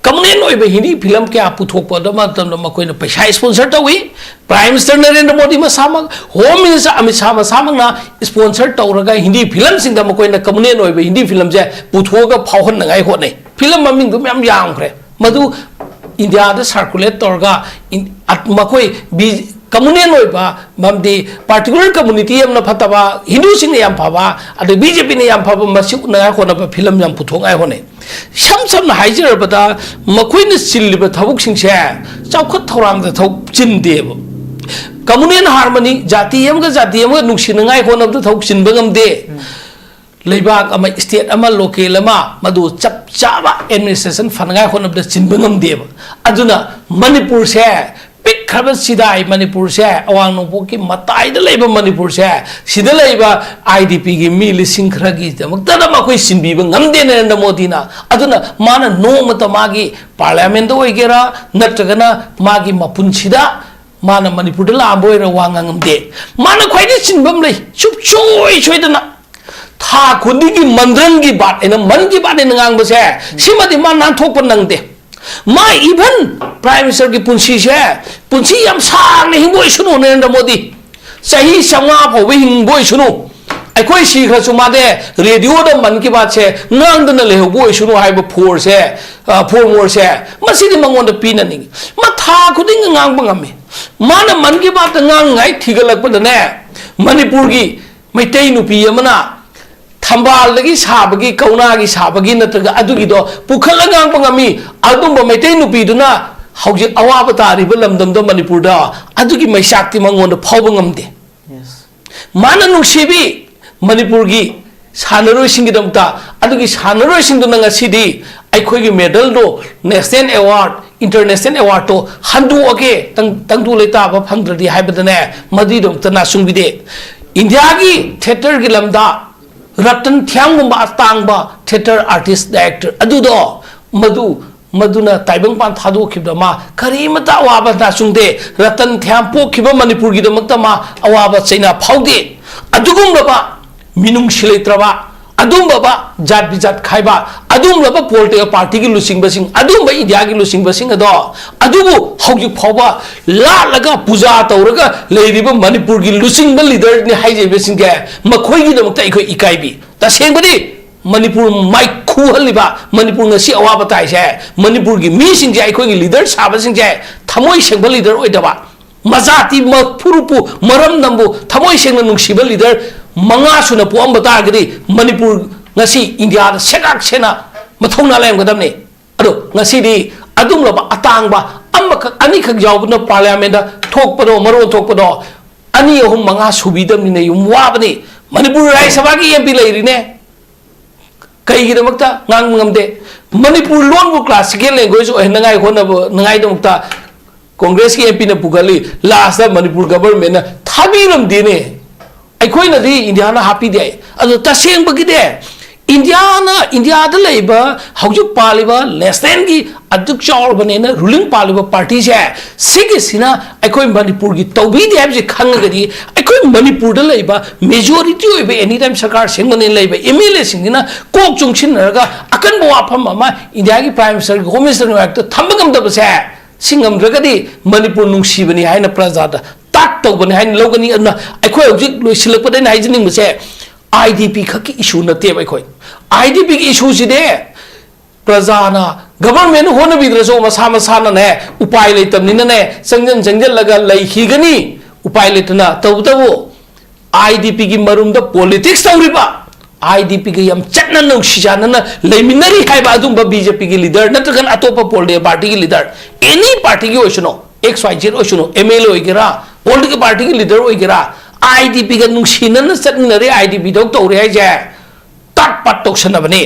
ꯀꯃꯟ ꯑꯣꯏꯕ ꯍꯤꯟꯗꯤ ꯐꯤꯂꯝ ꯀꯌꯥ ꯄꯨꯊꯣꯛꯄ ꯃꯇꯝꯗ ꯃꯈꯣꯏꯅ ꯄꯩꯁꯥ ꯏꯁꯄꯣꯟꯁꯔ ꯇꯧꯏ꯫ ꯄ꯭ꯔꯥꯏꯝ ꯃꯤꯅꯤꯁꯇꯔ ꯅꯔꯦꯟꯗ꯭ꯔ ꯃꯣꯗꯤ ꯃꯁꯥꯃꯛ, ꯍꯣꯝ ꯃꯤꯅꯤꯁꯇꯔ ꯑꯃꯤꯠ ꯁꯥꯍ ꯃꯁꯥꯃꯛꯅ ꯏꯁꯄꯣꯟꯁꯔ ꯇꯧꯔꯒ ꯍꯤꯟꯗꯤ ꯐꯤꯂꯝꯁꯤꯡꯗ ꯃꯈꯣꯏꯅ ꯀꯃꯟ ꯑꯣꯏꯕ ꯍꯤꯟꯗꯤ ꯐꯤꯂꯝꯁꯦ ꯄꯨꯊꯣꯛꯑꯒ ꯐꯥꯎꯍꯟꯅꯉꯥꯏ ꯍꯣꯠꯅꯩ꯫ ꯐꯤꯂꯝ ꯃꯃꯤꯡꯗꯨ ꯃꯌꯥꯝ ꯌꯥꯝꯈ꯭ꯔꯦ꯫ ꯃꯗꯨ ꯏꯟꯗꯤꯌꯥꯗ ꯁꯥꯔꯀꯨꯂꯦꯠ ꯇꯧꯔꯒ ꯏꯟ-, ꯑꯠ-, ꯃꯈꯣꯏ ꯕꯤ-, ꯀꯃꯟ ꯑꯣꯏꯕ, ꯃꯔꯝꯗꯤ ꯄꯥꯔꯇꯤꯀꯨꯂꯔ ꯀꯝꯃꯨꯅꯤꯇꯤ ꯑꯃꯅ ꯐꯠꯇꯕ, ꯍꯤꯟꯗꯨꯁꯤꯡꯅ ꯌꯥꯝ ꯐꯕ, ꯑꯗꯩ ꯕꯤ ꯖꯦ ꯄꯤꯅ ꯌꯥꯝ ꯐꯕ, ꯃꯁꯤ ꯎꯠꯅꯉꯥꯏ ꯍꯣꯠꯅꯕ ꯐꯤꯂꯝ ꯌꯥꯝ ꯄꯨꯊꯣꯛꯅꯉꯥꯏ ꯍꯣꯠꯅꯩ꯫ ꯏꯁꯝ ꯁꯝꯅ ꯍꯥꯏꯖꯔꯕꯗ, ꯃꯈꯣꯏꯅ ꯆꯤꯜꯂꯤꯕ ꯊꯕꯛꯁꯤꯡꯁꯦ ꯆꯥꯎꯈꯠ ꯊꯧꯔꯥꯡꯗ ꯊꯕꯛ ꯆꯤꯟꯗꯦꯕ꯫ ꯀꯃꯨꯅꯦꯜ ꯍꯥꯔꯃꯅꯤ, ꯖꯥꯇꯤ ꯑꯃꯒ ꯖꯥꯇꯤ ꯑꯃꯒ ꯅꯨꯡꯁꯤꯅꯉꯥꯏ ꯍꯣꯠꯅꯕꯗ ꯊꯕꯛ ꯆꯤꯟꯕ ꯉꯝꯗꯦ꯫ ꯂꯩꯕꯥꯛ ꯑꯃ, ꯁ꯭ꯇꯦꯠ ꯑꯃ, ꯂꯣꯀꯦꯜ ꯑꯃ, ꯃꯗꯨ ꯆꯞ ꯆꯥꯕ ꯑꯦꯗꯃꯤꯅꯤꯁꯇ꯭ꯔꯦꯁꯟ ꯐꯅꯉꯥꯏ ꯍꯣꯠꯅꯕꯗ ꯆꯤꯟꯕ ꯉꯝꯗꯦꯕ꯫ ꯑꯗꯨꯅ ꯃꯅꯤꯄꯨꯔꯁꯦ, ꯄꯤꯛꯈ꯭ꯔꯕ ꯆꯤꯗꯥꯏ ꯃꯅꯤꯄꯨꯔꯁꯦ, ꯑꯋꯥꯡ ꯅꯣꯡꯄꯣꯛꯀꯤ ꯃꯇꯥꯏꯗ ꯂꯩꯕ ꯃꯅꯤꯄꯨꯔꯁꯦ, ꯁꯤꯗ ꯂꯩꯕ ꯑꯥꯏ ꯗꯤ ꯄꯤꯒꯤ ꯃꯤ ꯂꯤꯁꯤꯡ ꯈꯔꯒꯤꯗꯃꯛꯇꯗ ꯃꯈꯣꯏ ꯆꯤꯟꯕꯤꯕ ꯉꯝꯗꯦ ꯅꯔꯦꯟꯗ꯭ꯔ ꯃꯣꯗꯤꯅ꯫ ꯑꯗꯨꯅ ꯃꯥꯅ ꯅꯣꯡꯃꯇ ꯃꯥꯒꯤ ꯄꯥꯔꯂꯤꯌꯥꯃꯦꯟꯗ ꯑꯣꯏꯒꯦꯔꯥ, ꯅꯠꯇ꯭ꯔꯒꯅ ꯃꯥꯒꯤ ꯃꯄꯨꯟꯁꯤꯗ ꯃꯥꯅ ꯃꯅꯤꯄꯨꯔꯗ ꯂꯥꯛꯑꯝꯕ ꯑꯣꯏꯔ ꯋꯥ ꯉꯥꯡꯉꯝꯗꯦ꯫ ꯃꯥꯅ ꯈ꯭ꯋꯥꯏꯗꯒꯤ ꯆꯤꯟꯕ ꯑꯃ ꯂꯩ, ꯁꯨꯡꯁꯣꯏ ꯁꯣꯏꯗꯅ ꯊꯥ ꯈꯨꯗꯤꯡꯒꯤ ꯃꯟꯗ꯭ꯔꯪꯒꯤ ꯕꯥꯠ ꯍꯥꯏꯅ, ꯃꯟ ꯀꯤ ꯕꯥꯠ ꯍꯥꯏꯅ ꯉꯥꯡꯕꯁꯦ, ꯁꯤꯃꯗꯤ ꯃꯥ ꯅꯥꯟꯊꯣꯛꯄ ꯅꯪꯗꯦ꯫ ꯃꯥ ꯏꯚꯟ ꯄ꯭ꯔꯥꯏꯝ ꯃꯤꯅꯤꯁꯇꯔꯒꯤ ꯄꯨꯟꯁꯤꯁꯦ, ꯄꯨꯟꯁꯤ ꯌꯥꯝ ꯁꯥꯡꯅ ꯍꯤꯡꯕ ꯑꯣꯏꯁꯅꯨ ꯅꯔꯦꯟꯗ꯭ꯔ ꯃꯣꯗꯤ, ꯆꯍꯤ ꯆꯥꯝꯃꯉꯥ ꯐꯥꯎꯕ ꯍꯤꯡꯕ ꯑꯣꯏꯁꯅꯨ꯫ ꯑꯩꯈꯣꯏ ꯁꯤꯈ꯭ꯔꯁꯨ ꯃꯥꯗꯤ ꯔꯦꯗꯤꯑꯣꯗ ꯃꯟ ꯀꯤ ꯕꯥꯠꯁꯦ ꯉꯥꯡꯗꯅ ꯂꯩꯍꯧꯕ ꯑꯣꯏꯁꯅꯨ ꯍꯥꯏꯕ ꯐꯣꯔꯁꯦ, ꯑ, ꯐꯣꯔꯃꯣꯔꯁꯦ, ꯃꯁꯤꯗꯤ ꯃꯉꯣꯟꯗ ꯄꯤꯅꯅꯤꯡꯉꯤ꯫ ꯃꯥ ꯊꯥ ꯈꯨꯗꯤꯡꯒꯤ ꯉꯥꯡꯕ ꯉꯝꯃꯤ꯫ ꯃꯥꯅ ꯃꯟ ꯀꯤ ꯕꯥꯠꯇ ꯉꯥꯡꯉꯥꯏ ꯊꯤꯒꯠꯂꯛꯄꯗꯅꯦ, ꯃꯅꯤꯄꯨꯔꯒꯤ ꯃꯩꯇꯩ ꯅꯨꯄꯤ ꯑꯃꯅ ꯊꯝꯕꯥꯜꯗꯒꯤ ꯁꯥꯕꯒꯤ, ꯀꯧꯅꯥꯒꯤ ꯁꯥꯕꯒꯤ ꯅꯠꯇ꯭ꯔꯒ ꯑꯗꯨꯒꯤꯗꯣ ꯄꯨꯈꯠꯂ ꯉꯥꯡꯕ ꯉꯝꯃꯤ꯫ ꯑꯗꯨꯝꯕ ꯃꯩꯇꯩ ꯅꯨꯄꯤꯗꯨꯅ ꯍꯧꯖꯤꯛ ꯑꯋꯥꯕ ꯇꯥꯔꯤꯕ ꯂꯝꯗꯝꯗ, ꯃꯅꯤꯄꯨꯔꯗ, ꯑꯗꯨꯒꯤ ꯃꯩꯆꯥꯛꯇꯤ ꯃꯉꯣꯟꯗ ꯐꯥꯎꯕ ꯉꯝꯗꯦ꯫ ꯃꯥꯅ ꯅꯨꯡꯁꯤꯕꯤ ꯃꯅꯤꯄꯨꯔꯒꯤ ꯁꯥꯟꯅꯔꯣꯏꯁꯤꯡꯒꯤꯗꯃꯛꯇ, ꯑꯗꯨꯒꯤ ꯁꯥꯟꯅꯔꯣꯏꯁꯤꯡꯗꯨꯅ ꯉꯁꯤꯗꯤ ꯑꯩꯈꯣꯏꯒꯤ ꯃꯦꯗꯜꯗꯣ, ꯅꯦꯁꯅꯦꯜ ꯑꯦꯋꯥꯔꯗ, ꯏꯟꯇꯔꯅꯦꯁꯅꯦꯜ ꯑꯦꯋꯥꯔꯗꯇꯣ ꯍꯟꯗꯣꯛꯑꯒꯦ, ꯇꯪ-, ꯇꯪꯗꯨ ꯂꯩꯇꯥꯕ ꯐꯪꯗ꯭ꯔꯗꯤ ꯍꯥꯏꯕꯗꯅꯦ, ꯃꯗꯨꯒꯤꯗꯃꯛꯇ ꯅꯥꯆꯨꯡꯕꯤꯗꯦ꯫ ꯏꯟꯗꯤꯌꯥꯒꯤ ꯊꯤꯌꯦꯇꯔꯒꯤ ꯂꯝꯗ ꯔꯇꯟ ꯊꯤꯌꯥꯝꯒꯨꯝꯕ ꯑꯇꯥꯡꯕ ꯊꯤꯌꯦꯇꯔ ꯑꯥꯔꯇꯤꯁ, ꯗꯥꯏꯔꯦꯛꯇꯔ ꯑꯗꯨꯗꯣ, ꯃꯗꯨ, ꯃꯗꯨꯅ ꯇꯥꯏꯕꯪꯄꯥꯟ ꯊꯥꯗꯣꯛꯈꯤꯕꯗ ꯃꯥ ꯀꯔꯤꯃꯇ ꯑꯋꯥꯕ ꯅꯥꯆꯨꯡꯗꯦ꯫ ꯔꯇꯟ ꯊꯤꯌꯥꯝ ꯄꯣꯛꯈꯤꯕ ꯃꯅꯤꯄꯨꯔꯒꯤꯗꯃꯛꯇ ꯃꯥ ꯑꯋꯥꯕ ꯆꯩꯅꯥ ꯐꯥꯎꯗꯦ꯫ ꯑꯗꯨꯒꯨꯝꯂꯕ ꯃꯤꯅꯨꯡꯁꯤ ꯂꯩꯇ꯭ꯔꯕ, ꯑꯗꯨꯝꯕ ꯖꯥꯠ ꯕꯤꯖꯥꯠ ꯈꯥꯏꯕ, ꯑꯗꯨꯝꯂꯕ ꯄꯣꯂꯤꯇꯤꯀꯦꯜ ꯄꯥꯔꯇꯤꯒꯤ ꯂꯨꯆꯤꯡꯕꯁꯤꯡ, ꯑꯗꯨꯝꯕ ꯏꯟꯗꯤꯌꯥꯒꯤ ꯂꯨꯆꯤꯡꯕꯁꯤꯡ ꯑꯗꯣ, ꯑꯗꯨꯕꯨ ꯍꯧꯖꯤꯛ ꯐꯥꯎꯕ ꯂꯥꯠꯂꯒ ꯄꯨꯖꯥ ꯇꯧꯔꯒ ꯂꯩꯔꯤꯕ ꯃꯅꯤꯄꯨꯔꯒꯤ ꯂꯨꯆꯤꯡꯕ ꯂꯤꯗꯔꯅꯤ ꯍꯥꯏꯖꯔꯤꯕꯁꯤꯡꯁꯦ, ꯃꯈꯣꯏꯒꯤꯗꯃꯛꯇ ꯑꯩꯈꯣꯏ ꯏꯀꯥꯏꯕꯤ꯫ ꯇꯁꯦꯡꯕꯗꯤ ꯃꯅꯤꯄꯨꯔ ꯃꯥꯏꯈꯨꯍꯜꯂꯤꯕ, ꯃꯅꯤꯄꯨꯔ ꯉꯁꯤ ꯑꯋꯥꯕ ꯇꯥꯏꯁꯦ, ꯃꯅꯤꯄꯨꯔꯒꯤ ꯃꯤꯁꯤꯡꯁꯦ, ꯑꯩꯈꯣꯏꯒꯤ ꯂꯤꯗꯔ ꯁꯥꯕꯁꯤꯡꯁꯦ ꯊꯃꯣꯏ ꯁꯦꯡꯕ ꯂꯤꯗꯔ ꯑꯣꯏꯗꯕ, ꯃꯖꯥꯇꯤ ꯃꯐꯨꯔꯨꯞꯄꯨ, ꯃꯔꯝꯗꯝꯕꯨ ꯊꯃꯣꯏ ꯁꯦꯡꯅ ꯅꯨꯡꯁꯤꯕ ꯂꯤꯗꯔ ꯃꯉꯥ ꯁꯨꯅ ꯄꯣꯛꯑꯝꯕ ꯇꯥꯔꯒꯗꯤ ꯃꯅꯤꯄꯨꯔ ꯉꯁꯤ ꯏꯟꯗꯤꯌꯥꯗ ꯁꯦꯒꯥꯛ ꯁꯦꯅ ꯃꯊꯧꯅꯥ ꯂꯩꯔꯝꯒꯗꯕꯅꯤ꯫ ꯑꯗꯣ ꯉꯁꯤꯗꯤ ꯑꯗꯨꯝꯂꯕ ꯑꯇꯥꯡꯕ ꯑꯃꯈꯛ ꯑꯅꯤꯈꯛ ꯌꯥꯎꯕꯅ ꯄꯥꯔꯂꯤꯌꯥꯃꯦꯟꯗ ꯊꯣꯛꯄꯗꯣ, ꯃꯔꯣꯟ ꯊꯣꯛꯄꯗꯣ ꯑꯅꯤ, ꯑꯍꯨꯝ, ꯃꯉꯥ ꯁꯨꯕꯤꯗꯕꯅꯤꯅ ꯌꯥꯝ ꯋꯥꯕꯅꯤ꯫ ꯃꯅꯤꯄꯨꯔ ꯔꯥꯖ꯭ꯌ ꯁꯚꯥꯒꯤ ꯑꯦꯝ ꯄꯤ ꯂꯩꯔꯤꯅꯦ, ꯀꯩꯒꯤꯗꯃꯛꯇ ꯉꯥꯡꯕ ꯉꯝꯗꯦ? ꯃꯅꯤꯄꯨꯔ ꯂꯣꯟꯕꯨ classical language ꯑꯣꯏꯍꯟꯅꯉꯥꯏ ꯍꯣꯠꯅꯕ ꯅꯉꯥꯏꯗꯃꯛꯇ ꯀꯣꯡꯒ꯭ꯔꯦꯁꯀꯤ ꯑꯦꯝ ꯄꯤꯅ ꯄꯨꯈꯠꯂꯤ, ꯂꯥꯁꯇ ꯃꯅꯤꯄꯨꯔ ꯒꯚꯔꯟꯃꯦꯟꯅ ꯊꯥꯕꯤꯔꯝꯗꯦꯅꯦ꯫ ꯑꯩꯈꯣꯏꯅꯗꯤ ꯏꯟꯗꯤꯌꯥꯅ ꯍꯥꯞꯄꯤꯗꯦ꯫ ꯑꯗꯣ ꯇꯁꯦꯡꯕꯒꯤꯗꯤ ꯏꯟꯗꯤꯌꯥꯅ, ꯏꯟꯗꯤꯌꯥꯗ ꯂꯩꯕ ꯍꯧꯖꯤꯛ ꯄꯥꯜꯂꯤꯕ ꯅꯦꯁꯅꯦꯜꯒꯤ ꯑꯗꯨꯛ ꯆꯥꯎꯔꯕꯅꯦꯅ ꯔꯨꯂꯤꯡ ꯄꯥꯜꯂꯤꯕ ꯄꯥꯔꯇꯤꯁꯦ, ꯁꯤꯒꯤꯁꯤꯅ ꯑꯩꯈꯣꯏ ꯃꯅꯤꯄꯨꯔꯒꯤ ꯇꯧꯕꯤꯗꯦ ꯍꯥꯏꯕꯁꯤ ꯈꯪꯉꯒꯗꯤ, ꯑꯩꯈꯣꯏ ꯃꯅꯤꯄꯨꯔꯗ ꯂꯩꯕ ꯃꯦꯖꯣꯔꯤꯇꯤ ꯑꯣꯏꯕ ꯑꯦꯅꯤ ꯇꯥꯏꯝ ꯁꯔꯀꯥꯔ ꯁꯦꯝꯒꯅꯦꯅ ꯂꯩꯕ ꯑꯦꯝ ꯑꯦꯜ ꯑꯦꯁꯤꯡꯁꯤꯅ ꯀꯣꯛ ꯆꯨꯡꯁꯤꯟꯅꯔꯒ ꯑꯀꯟꯕ ꯋꯥꯐꯝ ꯑꯃ ꯏꯟꯗꯤꯌꯥꯒꯤ ꯄ꯭ꯔꯥꯏꯝ ꯃꯤꯅꯤꯁꯇꯔꯒꯤ, ꯍꯣꯝ ꯃꯤꯅꯤꯁꯇꯔꯒꯤ ꯃꯥꯌꯣꯛꯇ ꯊꯝꯕ ꯉꯝꯗꯕꯁꯦ, ꯁꯤ ꯉꯝꯗ꯭ꯔꯒꯗꯤ ꯃꯅꯤꯄꯨꯔ ꯅꯨꯡꯁꯤꯕꯅꯤ ꯍꯥꯏꯅ ꯄ꯭ꯔꯖꯥꯗ ꯇꯥꯛ ꯇꯧꯕꯅꯤ ꯍꯥꯏꯅ ꯂꯧꯒꯅꯤ꯫ ꯑꯗꯨꯅ ꯑꯩꯈꯣꯏ ꯍꯧꯖꯤꯛ ꯂꯣꯏꯁꯤꯜꯂꯛꯄꯗ ꯑꯩꯅ ꯍꯥꯏꯖꯅꯤꯡꯕꯁꯦ, ꯑꯥꯏ ꯗꯤ ꯄꯤ ꯈꯛꯀꯤ ꯏꯁꯨ ꯅꯠꯇꯦꯕ꯫ ꯑꯩꯈꯣꯏ ꯑꯥꯏ ꯗꯤ ꯄꯤꯒꯤ ꯏꯁꯨꯁꯤꯗꯤ ꯄ꯭ꯔꯖꯥꯅ, ꯒꯚꯔꯟꯃꯦꯟꯅ ꯍꯣꯠꯅꯕꯤꯗ꯭ꯔꯁꯨ ꯃꯁꯥ ꯃꯁꯥꯅꯅꯦ, ꯎꯄꯥꯏ ꯂꯩꯇꯕꯅꯤꯅꯅꯦ, ꯆꯪꯁꯤꯟ ꯆꯪꯁꯤꯜꯂꯒ ꯂꯩꯈꯤꯒꯅꯤ꯫ ꯎꯄꯥꯏ ꯂꯩꯇꯅ꯫ ꯇꯧꯕꯇꯕꯨ ꯑꯥꯏ ꯗꯤ ꯄꯤꯒꯤ ꯃꯔꯨꯝꯗ ꯄꯣꯂꯤꯇꯤꯛꯁ ꯇꯧꯔꯤꯕ, ꯑꯥꯏ ꯗꯤ ꯄꯤꯒ ꯌꯥꯝ ꯆꯠꯅ ꯅꯨꯡꯁꯤ ꯆꯥꯟꯅꯅ ꯂꯩꯃꯤꯟꯅꯔꯤ ꯍꯥꯏꯕ ꯑꯗꯨꯝꯕ ꯕꯤ ꯖꯦ ꯄꯤꯒꯤ ꯂꯤꯗꯔ ꯅꯠꯇ꯭ꯔꯒꯅ ꯑꯇꯣꯞꯄ ꯄꯣꯂꯤꯇꯤꯀꯦꯜ ꯄꯥꯔꯇꯤꯒꯤ ꯂꯤꯗꯔ, ꯑꯦꯅꯤ ꯄꯥꯔꯇꯤꯒꯤ ꯑꯣꯏꯁꯅꯨ, ꯑꯦꯛꯁ ꯋꯥꯏ ꯖꯦꯠ ꯑꯣꯏꯁꯅꯨ, ꯑꯦꯝ ꯑꯦꯜ ꯑꯦ ꯑꯣꯏꯒꯦꯔꯥ, ꯄꯣꯂꯤꯇꯤꯀꯦꯜ ꯄꯥꯔꯇꯤꯒꯤ ꯂꯤꯗꯔ ꯑꯣꯏꯒꯦꯔꯥ, ꯑꯥꯏ ꯗꯤ ꯄꯤꯒ ꯅꯨꯡꯁꯤꯅꯅ ꯆꯠꯃꯤꯟꯅꯔꯦ, ꯑꯥꯏ ꯗꯤ ꯄꯤ ꯊꯕꯛ ꯇꯧꯔꯦ ꯍꯥꯏꯁꯦ ꯇꯥꯠ ꯄꯥꯠ ꯇꯧꯁꯟꯅꯕꯅꯤ꯫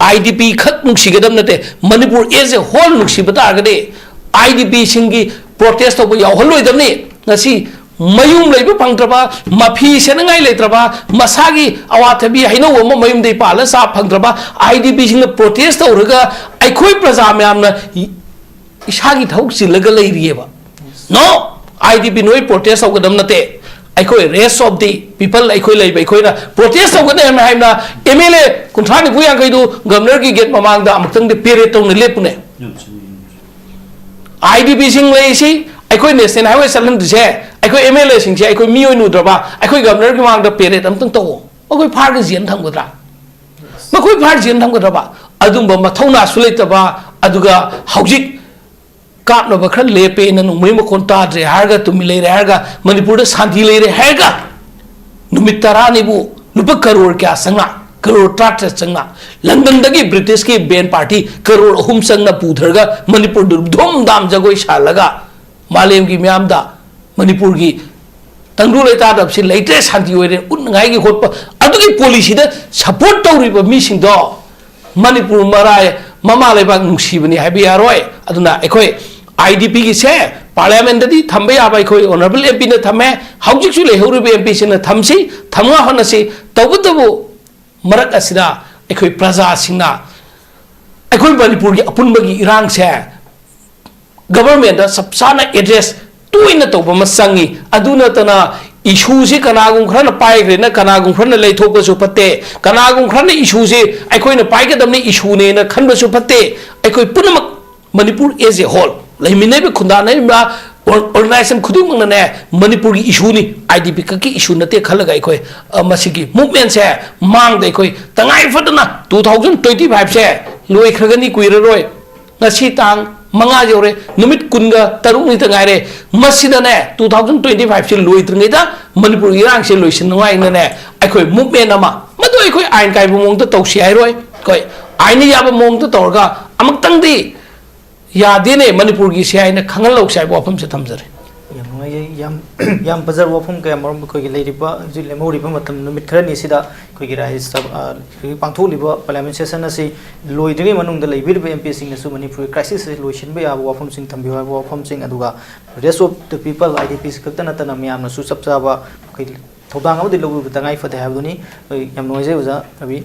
ꯑꯥꯏ ꯗꯤ ꯄꯤ ꯈꯛ ꯅꯨꯡꯁꯤꯒꯗꯕ ꯅꯠꯇꯦ, ꯃꯅꯤꯄꯨꯔ as a whole ꯅꯨꯡꯁꯤꯕ ꯇꯥꯔꯒꯗꯤ ꯑꯥꯏ ꯗꯤ ꯄꯤꯁꯤꯡꯒꯤ ꯄ꯭ꯔꯣꯇꯦꯁ ꯇꯧꯕ ꯌꯥꯎꯍꯜꯂꯣꯏꯗꯕꯅꯤ꯫ ꯉꯁꯤ ꯃꯌꯨꯝ ꯂꯩꯕ ꯐꯪꯗ꯭ꯔꯕ, ꯃꯐꯤ ꯁꯦꯠꯅꯉꯥꯏ ꯂꯩꯇ꯭ꯔꯕ, ꯃꯁꯥꯒꯤ ꯑꯋꯥꯊꯕꯤ ꯍꯩꯅꯧ ꯑꯃ ꯃꯌꯨꯝꯗꯒꯤ ꯄꯥꯜꯂ ꯆꯥ ꯐꯪꯗ꯭ꯔꯕ ꯑꯥꯏ ꯗꯤ ꯄꯤꯁꯤꯡꯅ ꯄ꯭ꯔꯣꯇꯦꯁ ꯇꯧꯔꯒ ꯑꯩꯈꯣꯏ ꯄ꯭ꯔꯖꯥ ꯃꯌꯥꯝꯅ ꯏꯁꯥꯒꯤ ꯊꯕꯛ ꯆꯤꯜꯂꯒ ꯂꯩꯔꯤꯑꯕ꯫ ꯅꯣ! ꯑꯥꯏ ꯗꯤ ꯄꯤ ꯅꯣꯏ ꯄ꯭ꯔꯣꯇꯦꯁ ꯇꯧꯒꯗꯕ ꯅꯠꯇꯦ꯫ ꯑꯩꯈꯣꯏ rest of the people, ꯑꯩꯈꯣꯏ ꯂꯩꯕ, ꯑꯩꯈꯣꯏꯅ protest ꯇꯧꯒꯅꯤ ꯍꯥꯏꯅ, ꯍꯥꯏꯅ M L A ꯀꯨꯟꯊ꯭ꯔꯥ, ꯅꯤꯐꯨ, ꯌꯥꯡꯈꯩꯗꯨ governorꯒꯤ gate ꯃꯃꯥꯡꯗ ꯑꯃꯨꯛꯇꯪꯗꯤ parade ꯇꯧꯅ ꯂꯦꯞꯄꯨꯅꯦ꯫ IDPꯁꯤꯡ ꯂꯩꯔꯤꯁꯤ, ꯑꯩꯈꯣꯏ national highway ꯆꯠꯍꯟꯗ꯭ꯔꯤꯁꯦ, ꯑꯩꯈꯣꯏ MLAꯁꯤꯡꯁꯦ ꯑꯩꯈꯣꯏ ꯃꯤ ꯑꯣꯏꯅ ꯎꯗ꯭ꯔꯕ? ꯑꯩꯈꯣꯏ governorꯒꯤ ꯃꯃꯥꯡꯗ parade ꯑꯃꯇꯪ ꯇꯧꯑꯣ꯫ ꯃꯈꯣꯏ ꯐꯥꯔꯒ ꯖꯦꯜ ꯊꯝꯒꯗ꯭ꯔꯥ? ꯃꯈꯣꯏ ꯐꯥꯔ ꯖꯦꯜ ꯊꯝꯒꯗ꯭ꯔꯕ? ꯑꯗꯨꯝꯕ ꯃꯊꯧꯅꯥꯁꯨ ꯂꯩꯇꯕ, ꯑꯗꯨꯒ ꯍꯧꯖꯤꯛ ꯀꯥꯞꯅꯕ ꯈꯔ ꯂꯦꯞꯄꯦꯅ ꯅꯣꯡꯃꯩ ꯃꯈꯣꯟ ꯇꯥꯗ꯭ꯔꯦ ꯍꯥꯏꯔꯒ, ꯇꯨꯃꯤꯟ ꯂꯩꯔꯦ ꯍꯥꯏꯔꯒ, ꯃꯅꯤꯄꯨꯔꯗ ꯁꯥꯟꯇꯤ ꯂꯩꯔꯦ ꯍꯥꯏꯔꯒ, ꯅꯨꯃꯤꯠ ꯇꯔꯥꯅꯤꯕꯨ ꯂꯨꯄꯥ ꯀꯔꯣꯔ ꯀꯌꯥ ꯆꯪꯉ? ꯀꯔꯣꯔ ꯇꯔꯥꯇꯔꯦꯠ ꯆꯪꯉ꯫ ꯂꯟꯗꯟꯗꯒꯤ Britishꯀꯤ ꯕꯦꯟ ꯄꯥꯔꯇꯤ ꯀꯔꯣꯔ ꯑꯍꯨꯝ ꯆꯪꯅ ꯄꯨꯊꯔꯒ ꯃꯅꯤꯄꯨꯔꯗꯨ ꯙꯨꯝ ꯙꯥꯝ ꯖꯒꯣꯏ ꯁꯥꯍꯜꯂꯒ ꯃꯥꯂꯦꯝꯒꯤ ꯃꯤꯌꯥꯝꯗ ꯃꯅꯤꯄꯨꯔꯒꯤ ꯇꯪꯗꯨ ꯂꯩꯇꯥꯗꯕꯁꯤ ꯂꯩꯇ꯭ꯔꯦ, ꯁꯥꯟꯇꯤ ꯑꯣꯏꯔꯦ ꯎꯠꯅꯉꯥꯏꯒꯤ ꯍꯣꯠꯄ, ꯑꯗꯨꯒꯤ policyꯗ support ꯇꯧꯔꯤꯕ ꯃꯤꯁꯤꯡꯗꯣ ꯃꯅꯤꯄꯨꯔ ꯃꯔꯥꯏ, ꯃꯃꯥ ꯂꯩꯕꯥꯛ ꯅꯨꯡꯁꯤꯕꯅꯤ ꯍꯥꯏꯕ ꯌꯥꯔꯣꯏ꯫ ꯑꯗꯨꯅ ꯑꯩꯈꯣꯏ IDPꯒꯤꯁꯦ parliamentꯇꯗꯤ ꯊꯝꯕ ꯌꯥꯕ ꯑꯩꯈꯣꯏ honourable MPꯅ ꯊꯝꯃꯦ, ꯍꯧꯖꯤꯛꯁꯨ ꯂꯩꯍꯧꯔꯤꯕ MPꯁꯤꯡꯅ ꯊꯝꯁꯤ, ꯊꯝꯉꯥꯏ ꯍꯣꯠꯅꯁꯤ꯫ ꯇꯧꯕꯇꯕꯨ ꯃꯔꯛ ꯑꯁꯤꯗ ꯑꯩꯈꯣꯏ ꯄ꯭ꯔꯖꯥꯁꯤꯡꯅ ꯑꯩꯈꯣꯏ ꯃꯅꯤꯄꯨꯔꯒꯤ ꯑꯄꯨꯟꯕꯒꯤ ꯏꯔꯥꯡꯁꯦ governmentꯇ ꯆꯞ ꯆꯥꯅ address ꯇꯣꯏꯅ ꯇꯧꯕ ꯑꯃ ꯆꯪꯉꯤ꯫ ꯑꯗꯨ ꯅꯠꯇꯅ issueꯁꯤ ꯀꯅꯥꯒꯨꯝꯕ ꯈꯔꯅ ꯄꯥꯏꯈ꯭ꯔꯦꯅ ꯀꯅꯥꯒꯨꯝꯕ ꯈꯔꯅ ꯂꯩꯊꯣꯛꯄꯁꯨ ꯐꯠꯇꯦ, ꯀꯅꯥꯒꯨꯝꯕ ꯈꯔꯅ issueꯁꯤ ꯑꯩꯈꯣꯏꯅ ꯄꯥꯏꯒꯗꯕꯅꯤ, issueꯅꯦꯅ ꯈꯟꯕꯁꯨ ꯐꯠꯇꯦ꯫ ꯑꯩꯈꯣꯏ ꯄꯨꯝꯅꯃꯛ ꯃꯅꯤꯄꯨꯔ as a whole, ꯂꯩꯃꯤꯟꯅꯔꯤꯕ ꯈꯨꯟꯗꯥꯅꯔꯤꯕ or-, organisation ꯈꯨꯗꯤꯡꯃꯛꯅꯅꯦ ꯃꯅꯤꯄꯨꯔꯒꯤ issueꯅꯤ, IDP ꯈꯛꯀꯤ issue ꯅꯠꯇꯦ ꯈꯜꯂꯒ ꯑꯩꯈꯣꯏ, ꯑ, ꯃꯁꯤꯒꯤ movementꯁꯦ ꯃꯥꯡꯗ ꯑꯩꯈꯣꯏ ꯇꯉꯥꯏ ꯐꯗꯅ two thousand twenty fiveꯁꯦ ꯂꯣꯏꯈ꯭ꯔꯒꯅꯤ, ꯀꯨꯏꯔꯔꯣꯏ꯫ ꯉꯁꯤ ꯇꯥꯡ ꯃꯉꯥ ꯌꯧꯔꯦ, ꯅꯨꯃꯤꯠ ꯀꯨꯟꯒ ꯇꯔꯨꯛꯅꯤꯇ ꯉꯥꯏꯔꯦ꯫ ꯃꯁꯤꯗꯅꯦ two thousand twenty fiveꯁꯦ ꯂꯣꯏꯗ꯭ꯔꯤꯉꯩꯗ ꯃꯅꯤꯄꯨꯔꯒꯤ ꯏꯔꯥꯡꯁꯦ ꯂꯣꯏꯁꯤꯟꯅꯉꯥꯏꯅꯅꯦ ꯑꯩꯈꯣꯏ movement ꯑꯃ, ꯃꯗꯨ ꯑꯩꯈꯣꯏ ꯑꯥꯏꯟ ꯀꯥꯏꯕ ꯃꯑꯣꯡꯗ ꯇꯧꯁꯤ ꯍꯥꯏꯔꯣꯏ, ꯑꯩꯈꯣꯏ ꯑꯥꯏꯟꯅ ꯌꯥꯕ ꯃꯑꯣꯡꯗ ꯇꯧꯔꯒ ꯑꯃꯨꯛꯇꯪꯗꯤ ꯌꯥꯗꯦꯅꯦ ꯃꯅꯤꯄꯨꯔꯒꯤꯁꯦ ꯍꯥꯏꯅ ꯈꯪꯍꯜꯍꯧꯁꯤ ꯍꯥꯏꯕ ꯋꯥꯐꯝꯁꯦ ꯊꯝꯖꯔꯦ꯫ ꯌꯥꯝ ꯅꯨꯡꯉꯥꯏꯖꯩ꯫ ꯌꯥꯝ, ꯌꯥꯝ ꯐꯖꯕ ꯋꯥꯐꯝ ꯀꯌꯥ ꯃꯔꯨꯝ ꯑꯩꯈꯣꯏꯒꯤ ꯂꯩꯔꯤꯕ, ꯍꯧꯖꯤꯛ ꯂꯦꯝꯍꯧꯔꯤꯕ ꯃꯇꯝ ꯅꯨꯃꯤꯠ ꯈꯔꯅꯤ ꯑꯁꯤꯗ ꯑꯩꯈꯣꯏꯒꯤ ꯔꯥꯖ꯭ꯌ ꯁꯚꯥ, ꯑ, ꯑꯩꯈꯣꯏꯒꯤ ꯄꯥꯡꯊꯣꯛꯂꯤꯕ parliament session ꯑꯁꯤ ꯂꯣꯏꯗ꯭ꯔꯤꯉꯩ ꯃꯅꯨꯡꯗ ꯂꯩꯕꯤꯔꯤꯕ MPꯁꯤꯡꯅꯁꯨ ꯃꯅꯤꯄꯨꯔꯒꯤ crisisꯁꯦ ꯂꯣꯏꯁꯤꯟꯕ ꯌꯥꯕ ꯋꯥꯐꯝꯁꯤꯡ ꯊꯝꯕꯤꯌꯨ ꯍꯥꯏꯕ ꯋꯥꯐꯝꯁꯤꯡ, ꯑꯗꯨꯒ rest of the people, IDPs ꯈꯛꯇ ꯅꯠꯇꯅ ꯃꯌꯥꯝꯅꯁꯨ ꯆꯞ ꯆꯥꯕ ꯑꯩꯈꯣꯏ ꯊꯧꯗꯥꯡ ꯑꯃꯗꯤ ꯂꯧꯕꯤꯕ ꯇꯉꯥꯏ ꯐꯗꯦ ꯍꯥꯏꯕꯗꯨꯅꯤ꯫ ꯑꯩ ꯌꯥꯝ ꯅꯨꯡꯉꯥꯏꯖꯩ ꯑꯣꯖꯥ ꯔꯕꯤ꯫